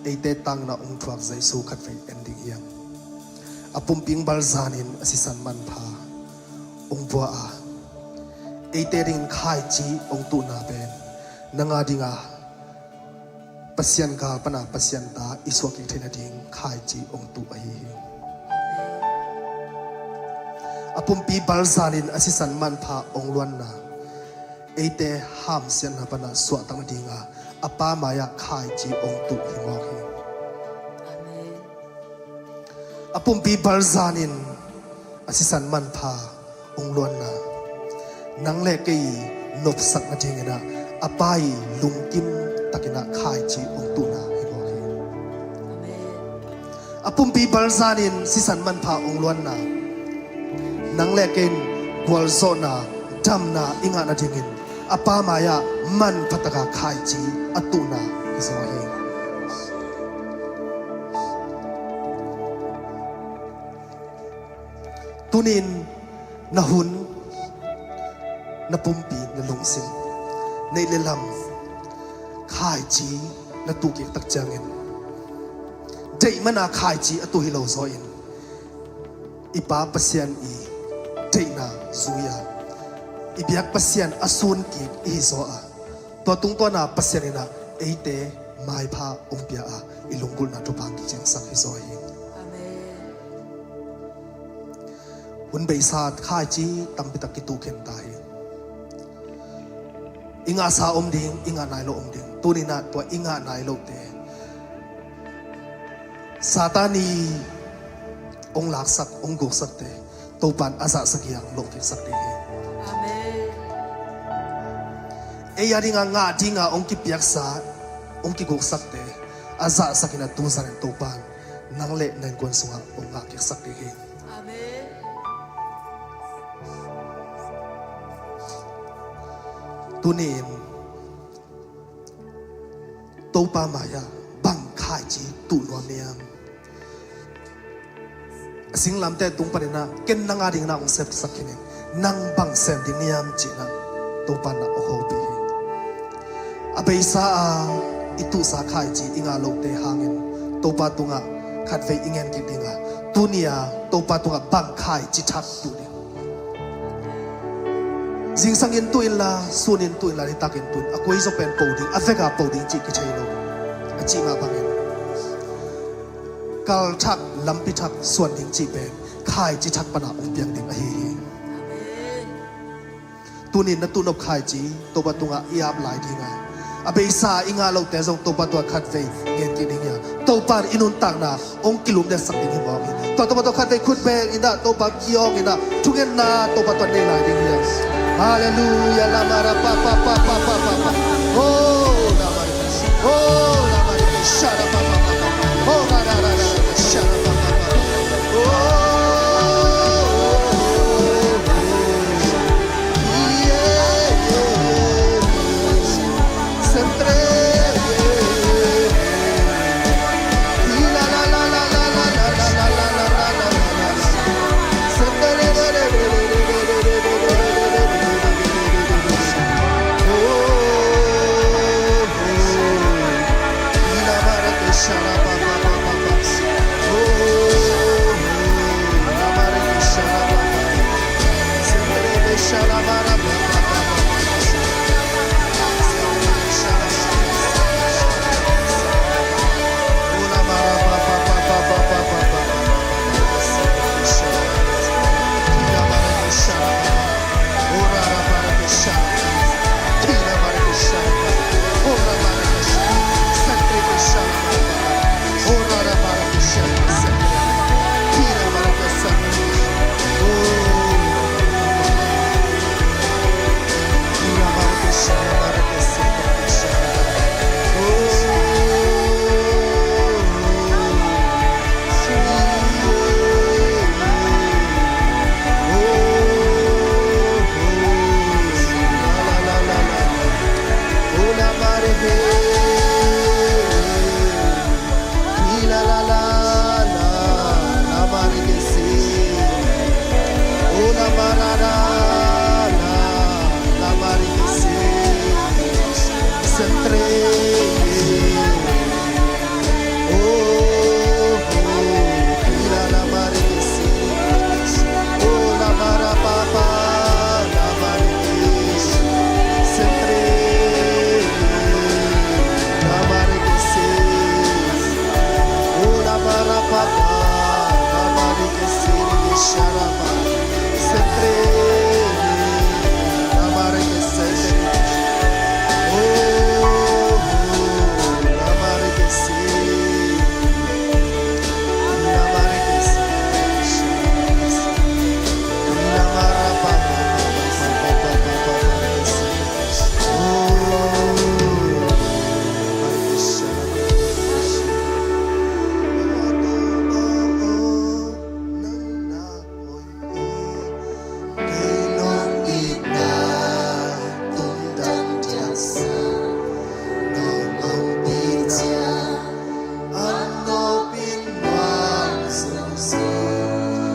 eite tangna hong thuak Jesu khatvei en ding hiam? A pumpi balzanin a sisan manpha hong vua a, eite dingin khaici hong tuhna pen nang a dinga Pasian gal pana Pasian ta i suah kik theihna ding khaici hong tuh ahi hi. A pumpi balzanin a sisan manpha hong luanna, eite hamsiatna pana suahtakna dinga a Pa mai-ah khaici hong tuh hi mawk hi. A pumpi balzanin a sisan manpha hong luanna, nang le kei nopsakna dinginah a Pa i lungkim takinah khaici hong tuhna hi mawk hi. A pumpi balzanin sisan manpha hong luanna, nang le kei in gualzawhna, damna i ngahna dingin a Pa mai-ah manphataka khaici a tuhna hi zaw hi. Tunin na hun, na pumpi, na lungsim, neih le lam khaici na tuhkik tak ciangin, deih mana khaici a tuh hi lo zawin, i Pa Pasian i deihna zui-a i biak Pasian a sunkik i hi zaw a, tua tungtawna Pasian inah eite maipha hong pia a, i lunggulhna thupha kiciangsak hi zaw hi. Amen. Hun beisa khaici tampitak kituh khen ta hi. I ngahsa om ding, i ngah nai lo om ding. Tuninah tua i ngah nai lote Satan i hong laksak, hong guksakte Topan a zahsa kiang loh kiksak ding hi. Amen. Ei a dinga ngah dinga hong kipiaksa, hong kiguksakte a zahsak inah tuzanin Topan nang le na innkuan sungah hong ngah kiksak ding hi. Amen. Tunin Topa mai-ah bang khaici tuh nuam hiam? A singlamteh tung paninah ken nang a dinginah hong sepsak khin ing, nang bang sem ding hiam cinah Topa nah hong hopih hi. A beisa a i tuhsa khaici i ngah lohte hangin Topa tungah khatvei i ngen kik dinga, tuni-a Topa tungah bang khaici thak tuh ding? Zingsangin tuh inla, sunin tuh inla, nitakin tuh in, a koi zaw pen po ding, a veka po ding cih kithei lo. A cih mah bangin kal thak, lampi thak, suan ding cih pen khaici thak pana hong piang ding ahi hi. Tunin na tuhnop khaici Topa tungah i ap lai dinga, a beisa i ngah lohte zong Topa tungah khatvei ngen kik ding hi a, Topa in i nuntakna hong kilumdetsak ding hi mawk hi. Tua Topa tungah khatvei khut beng inah Topa kiawng inah thungetna Topa tungah nei lai ding hi a. Halleluia. Lamara pa pa pa pa pa pa pa. Oh, lamara. Oh, lamara. Shara pa pa pa pa. Oh, ra ra ra ra. Shara pa pa pa. Oh.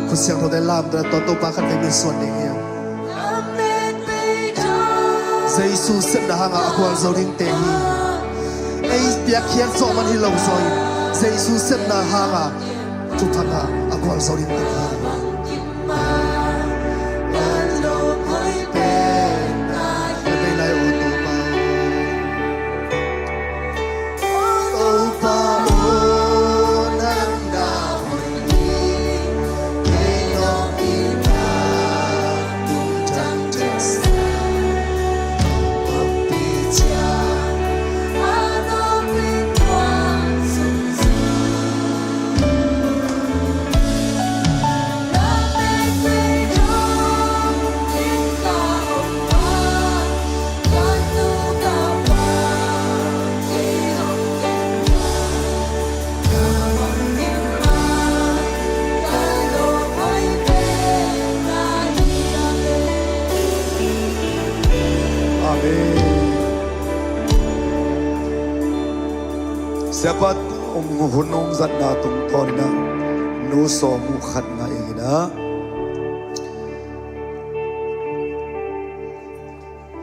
Khutsiangthote lamdang tawh Topa khat vei min suan ding hi. Jesu sepna hangah a gualzo dingte hi. Ei piakkhiat zawh man hi lo zaw in, Jesu sepna hangah thupha ngah a gualzo dingte hi. Amen. Siapa hong hun hong zatna tungtawn in ah nu sawm uh khat ngah ing in ah,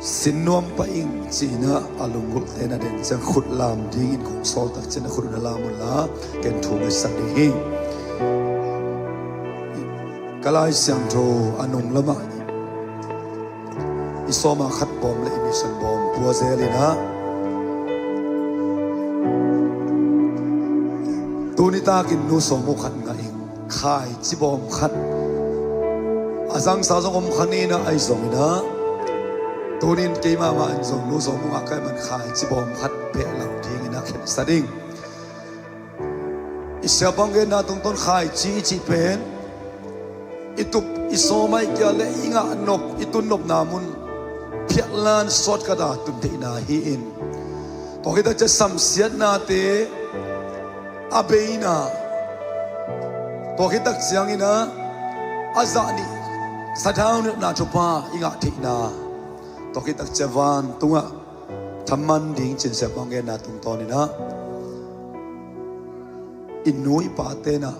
sin nuam pah ing ci-in ah a lunggulhte na den ciang khut lam dingin kong sawl tak ciang a khut uh na lam un la, ken thu ngetsak ding hi. Ka Lai Siangtho a nung lamah i sawma khat bawm le i mission bawm pua zel in ah, tuni takin nu sawm uh khat ngah ing, khaici bawm khat. A zangsa zong om kha ni in ah, ahi zongin ah tunin keimah mah in zong nu sawm uh ngah ka hih man khaici bawm khat peh lam dingin ah khensat ing. I siapa hong genna tungtawn khaici i cih pen i tup i sawm ahih kei leh i ngah nop, i tun nopna mun phiatlan sawt khat a tun theihna hi in, tua khit tak ciang samsiatnate a beina, tua khit tak ciangin ah a zah nih sathau nilhna thupha i ngah theihna, tua khit tak ciang vantungah thaman ding ci-in siapa hong genna tungtawn in ah, i nu i pate in ah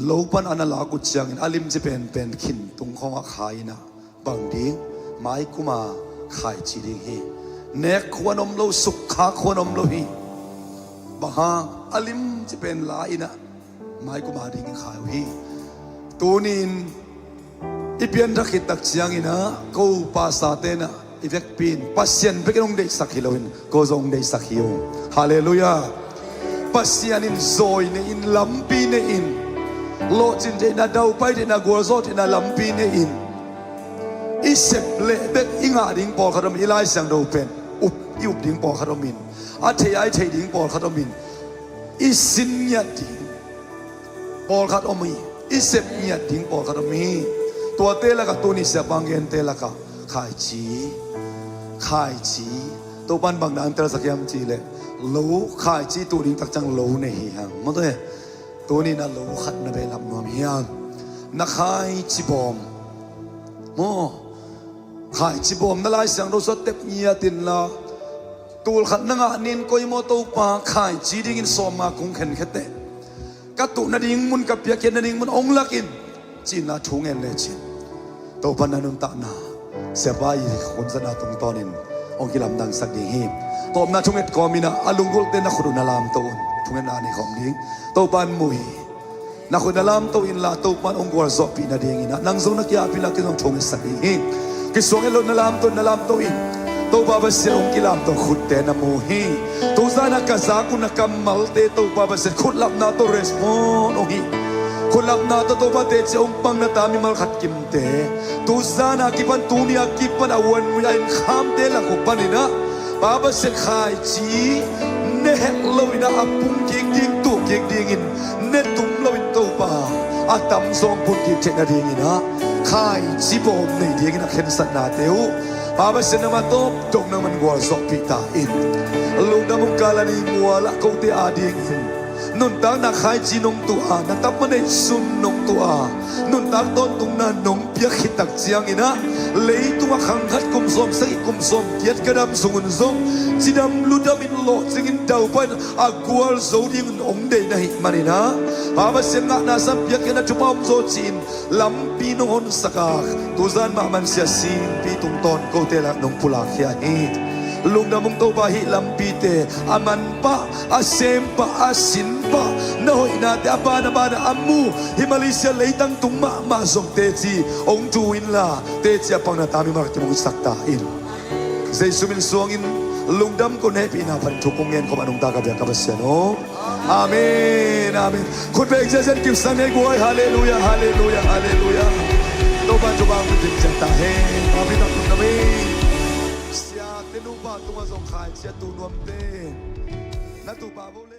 lo pan a na lak uh ciangin a limci penpen khin tung khawngah khai in ah, bang ding, maikum a khaici ding hi. Nek khuan om lo, sukkhak khuan om lo hi. Bang hang, a limci pen la in ah maikum a dingin khai uh hi. Tunin i pianthak khit tak ciangin ah ko pastorte in ah i vekpi in Pasian bekin hong deihsak hi loin ko zong hong deihsak hi uh. Halleluiah. Pasian in zawi nei in, lampi nei in, lawhcin theihna, daupai theihna, gualzawh theihna lampi nei in, i sep leh bek i ngah ding pawlkhat om in, i Lai Siangtho pen up, i up ding pawlkhat om in, a thei a i theih ding pawlkhat om in, i sin ngiat ding pawlkhat om hi. I sep ngiat ding pawlkhat om hi. Tuate lakah tuni siapa hong gente lakah khaici, khaici, Topan bang dan telsak hiam cih leh lo, khaici tuh ding tak ciang lo nei hi hang. Maw, tua hi. Tuni na lo khat na behlap nuam hiam? Na khaici bawm maw? Khaici bawm na Lai Siangtho sua tep ngiat inla, tul khat na ngah nin koi maw, Topa khaici dingin sawm nga kong khenkhia teh, ka tuh nading mun, ka piakkhiat nading mun hong lak in, ci-in la thu ngen lecin, Topa na nuntakna, siapa i hunsatna tungtawnin hong kilamdangsak ding hi. Tawpna thunget kawmin ah a lunggulhte na khut uh na lamto un. Thungetna nei khawm ding. Topa in mu hi. Na khut na lamto inla, Topa in hong gualzawhpih nadingin ah nang zong na kiapih la, kei zong thungetsak ding hi. Kisuang et lo, na lamto in, na lamto in. Topa Pasian hong kilamto khutte na mu hi. Tuzan ah ka zak uh na kammalte Topa Pasian khutlapna tawh respond hong hi. Khutlapna tawh Topa teci hong pang na ta mimal khat kimte, tuzan a kipan, tuni a kipan a uan mui a innkhamte lak uh panin ah, Pa Pasian, khaici ne het loin ah a pung kik ding, tuh kik dingin ne tum loin Topa a tam zong pung kik theih nadingin ah khaici bawm nei dingin a khensatnate uh, Pa Pasian, nangmah tawp dong nangman gualzawhpih ta in. Lungdam ung. Kalani mual ah kote adingin Nuntakna khaici nong tuah a, na tapa neihsun nong tuah a, nuntak tawntungna nong piak khit tak ciangin ah, leitungah khang khat kum sawm sagih kum sawm giat ka dam sung un zong, cidam ludam in lawhcing in daupa in a gualzo dingin hong deih na hih manin ah, Pa Pasian ngahna san piak in a thupha om zaw ci-in lampi nong honsak a, tuzan mah mansia singpi tungtawn kote lak nong pulakkhia hi. Lungdam ung Topa, hih lampite a manpah, a sempah, a sinpah, na hoihnate a banah banah a mu, hih Malaysia leitang tung mahmah zong teci hong tu inla, teci a pang na tami mah kim hong sak ta in. Jesu min suangin lungdam kong hehpihna pan thu kong ngen khawm a nungta ka biak ka Pasian aw. Amen, amen. Khut beng ziahziah in kipsak ni ei guai. Halleluiah, halleluiah, halleluiah. Topa thupha hong pia ciat ta hen. Papi tak tung na mei. Siate nupa tungah zong khaici a tu nuamte. Na tupa vo le.